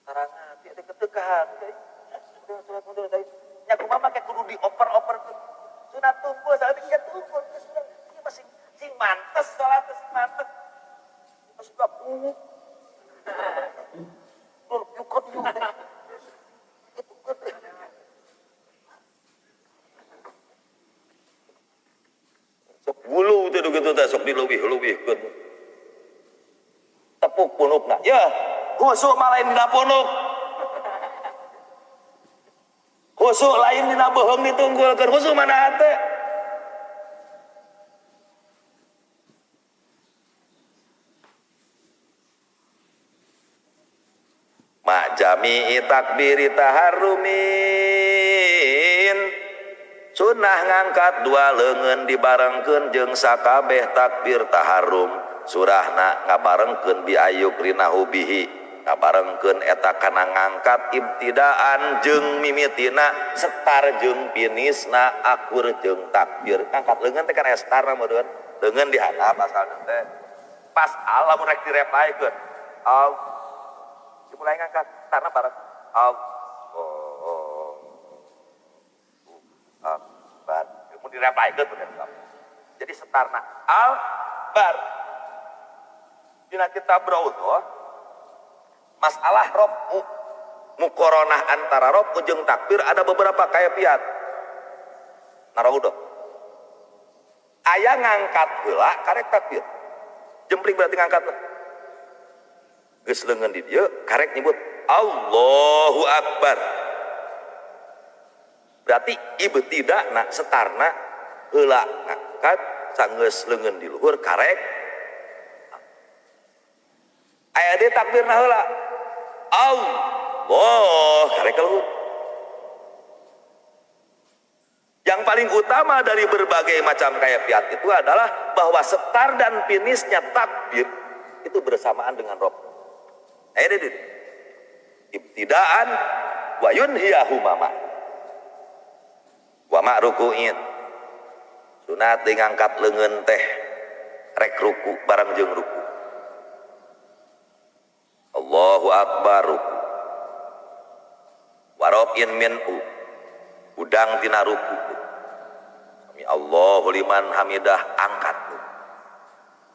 karangan teh ketekahan teh salat mundur teh nya kumaha make kudu dioper-operkeun sunat tungkul salat teh tungkul ieu mah sing mantes salat teh sing mantes sudah punuk. Sok bulu teh gitu teh sok dileuwih-leuwihkeun. Tepuk punukna. Ya, khusuk mah lain dina punuk. Khusuk lain dina beuheung ditunggulkeun. Khusuk mana hate? jami'i takbiri taharrumin sunah ngangkat dua leungeun dibarengkeun jeung sakabeh takbir taharrum surahna ngabarengkeun bi ayukrinahu bihi ngabarengkeun eta kana ngangkat ibtidaan jeung mimitina setar jeung finisna akur jeung takbir. Ngangkat leungeun teh kana setarna meureun leungeun dihandap asalna teh pas lamun rek direplaikeun mulai ngangkat karena bareng Allahu Akbar mun direplaikeun jadi setarna al-bar. Dina kitab Raudhah masalah robu mukoronah antara robu jeung takbir ada beberapa kaifiat. Nah Raudhah aya ngangkat heula karek takbir jempling berarti ngangkat lah geus leungeun di dieu karek nyebut Allahu Akbar berarti ibtidana setarna heula ngangkat sanggeus leungeun di luhur karek aya deui takbirna heula Allah karek ka luhur. Yang paling utama dari berbagai macam kaifiat itu adalah bahwa setar dan finisnya takbir itu bersamaan dengan rob. Ibtidaan wa yunhiyahumama wa ma ruku'in sunat ngangkat leungeun teh rek ruku bareng jeung ruku Allahu akbar ruku wa raf'in minhu udang tina ruku sami Allahu liman hamidah angkat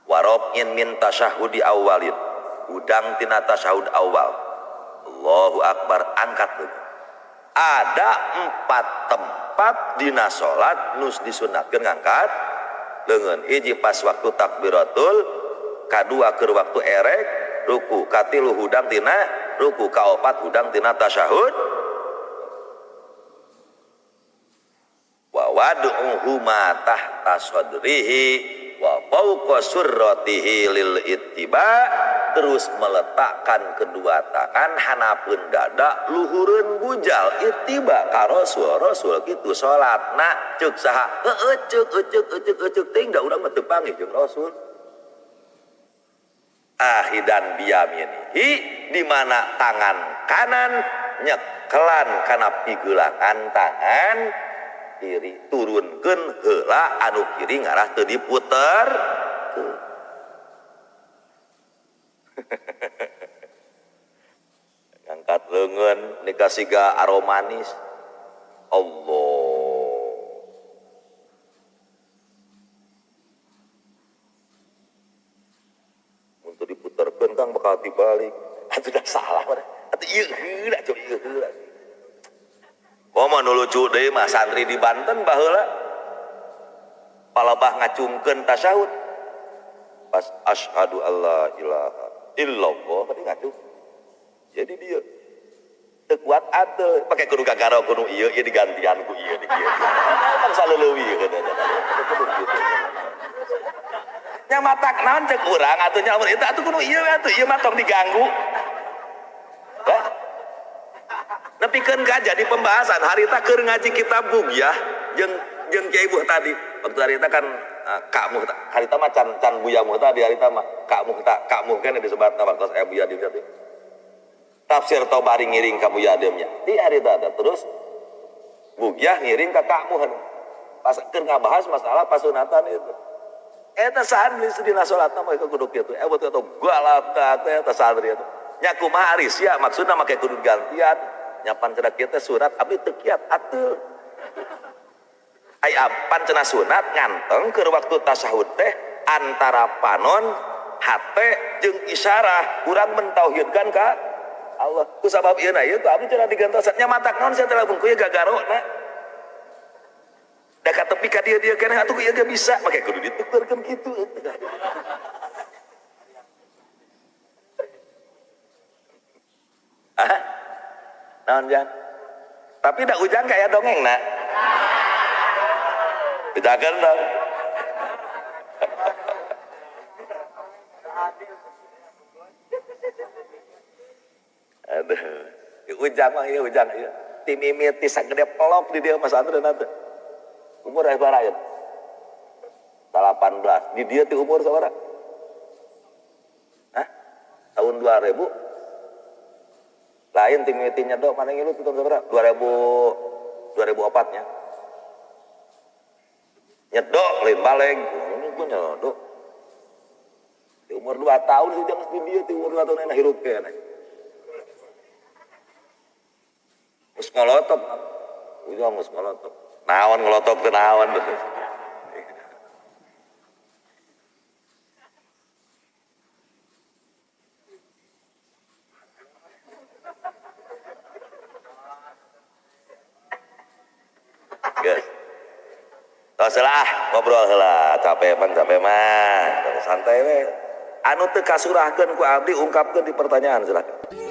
wa raf'in min tasyahudi awalin udang tina tasyahud awal Allahu akbar angkat. Ada empat tempat dina salat nus disunatkeun ngangkat leungeun. Hiji pas waktu takbiratul, kadua keur waktu erek ruku, katilu hudang tina ruku, kaopat hudang tina tasyahud. Wa wad'uhuma tahta sadrihi wa fawqa surratihi lil ittiba, terus meletakkan kedua tangan hanapeun dada luhureun bujal ittiba ka rasul. Rasul kitu salatna ceuk saha heueuh ceuk euceuk euceuk euceuk ting da urang mah teu panggih jeung rasul. Ahidan biyaminihi di mana tangan kanan nyekelan kana pigelangan tangan kiri, turunkeun heula anu kiri ngarah teu diputer. Ngangkat leungeun nikah siga aromanis. Allah. Mun teu diputerkeun Kang bakal dibalik. Atuh dah salah mah. Atuh ieu heula coba ieu heula. Komo nu lucu deui mah santri di Banten baheula. Palebah ngacungkeun tasyahud. Pas asyhadu alla ilaha illallah tadi ngacung. Jadi dia teu kuat atuh pake kudu gagaro kudu ieu ieu digantian ku ieu di kieu. Emang saleuleui kieu. Nya matak naon ceuk urang atuh nya lamun eta atuh kudu ieu atuh ieu mah tong diganggu. Hah? Nepikeun ka jadi pembahasan harita keur ngaji kitab Bugyah jeung jeung Kiai Muhtadi. Waktu harita kan Kak Muhta, harita mah can can Buya Muhtadi harita mah Kak Muhta, Kak Muh kan disebatna waktu saya Buya di dieu. Tafsir Tobari ngiring ka Buya Ademnya. Di harita ada terus Bugyah ngiring ka Kak Muh. Pas keur ngabahas masalah pasunatan itu. Eta santri dina salatna mah kudu kitu. Eta teh galak teh eta santri eta. Nya kumaha ari sia maksudna make kudu gantian. Nyapan cenah kieu teh sunat abdi teu kiat atuh. Ai apan cenah sunat nganteng keur waktu tasyahud teh antara panon hate jeung isyarah urang mentauhidkan ka Allah. Ku sabab ieu na ieu ku abdi cenah digantosan nya matak naon sia teh lamun ku ieu gagarona. Da ka tepi ka dieu-dieu keneh atuh ieu ge bisa make kudu ditukerkeun kitu. Ah. Naon jang? Tapi da ujang kaya dongeng na. Bejakeun dong. Aduh. Ujang mah ieu ujang ieu. Ti mimiti sagede pelok di dieu masantren teh. Umur sabaraha ieu? 18. Di dieu ti umur sabaraha? Hah? Tahun 2000? Lain ti mimiti nyedok mana ngilu tahun sabaraha? 2000 2004 nya. Nyedok lain baleg. Ini gua nyedok. Di umur 2 tahun sih jangan di dieu ti umur 2 tahun enak hirup keneh. Geus ngolotok. Ujang geus ngolotok. Naon ngolotok teh naon. Geus. Tos lah, ngobrol heula, capek mah. Santai we. Anu teu kasurahkeun ku abdi ungkapkeun di pertanyaan silakan.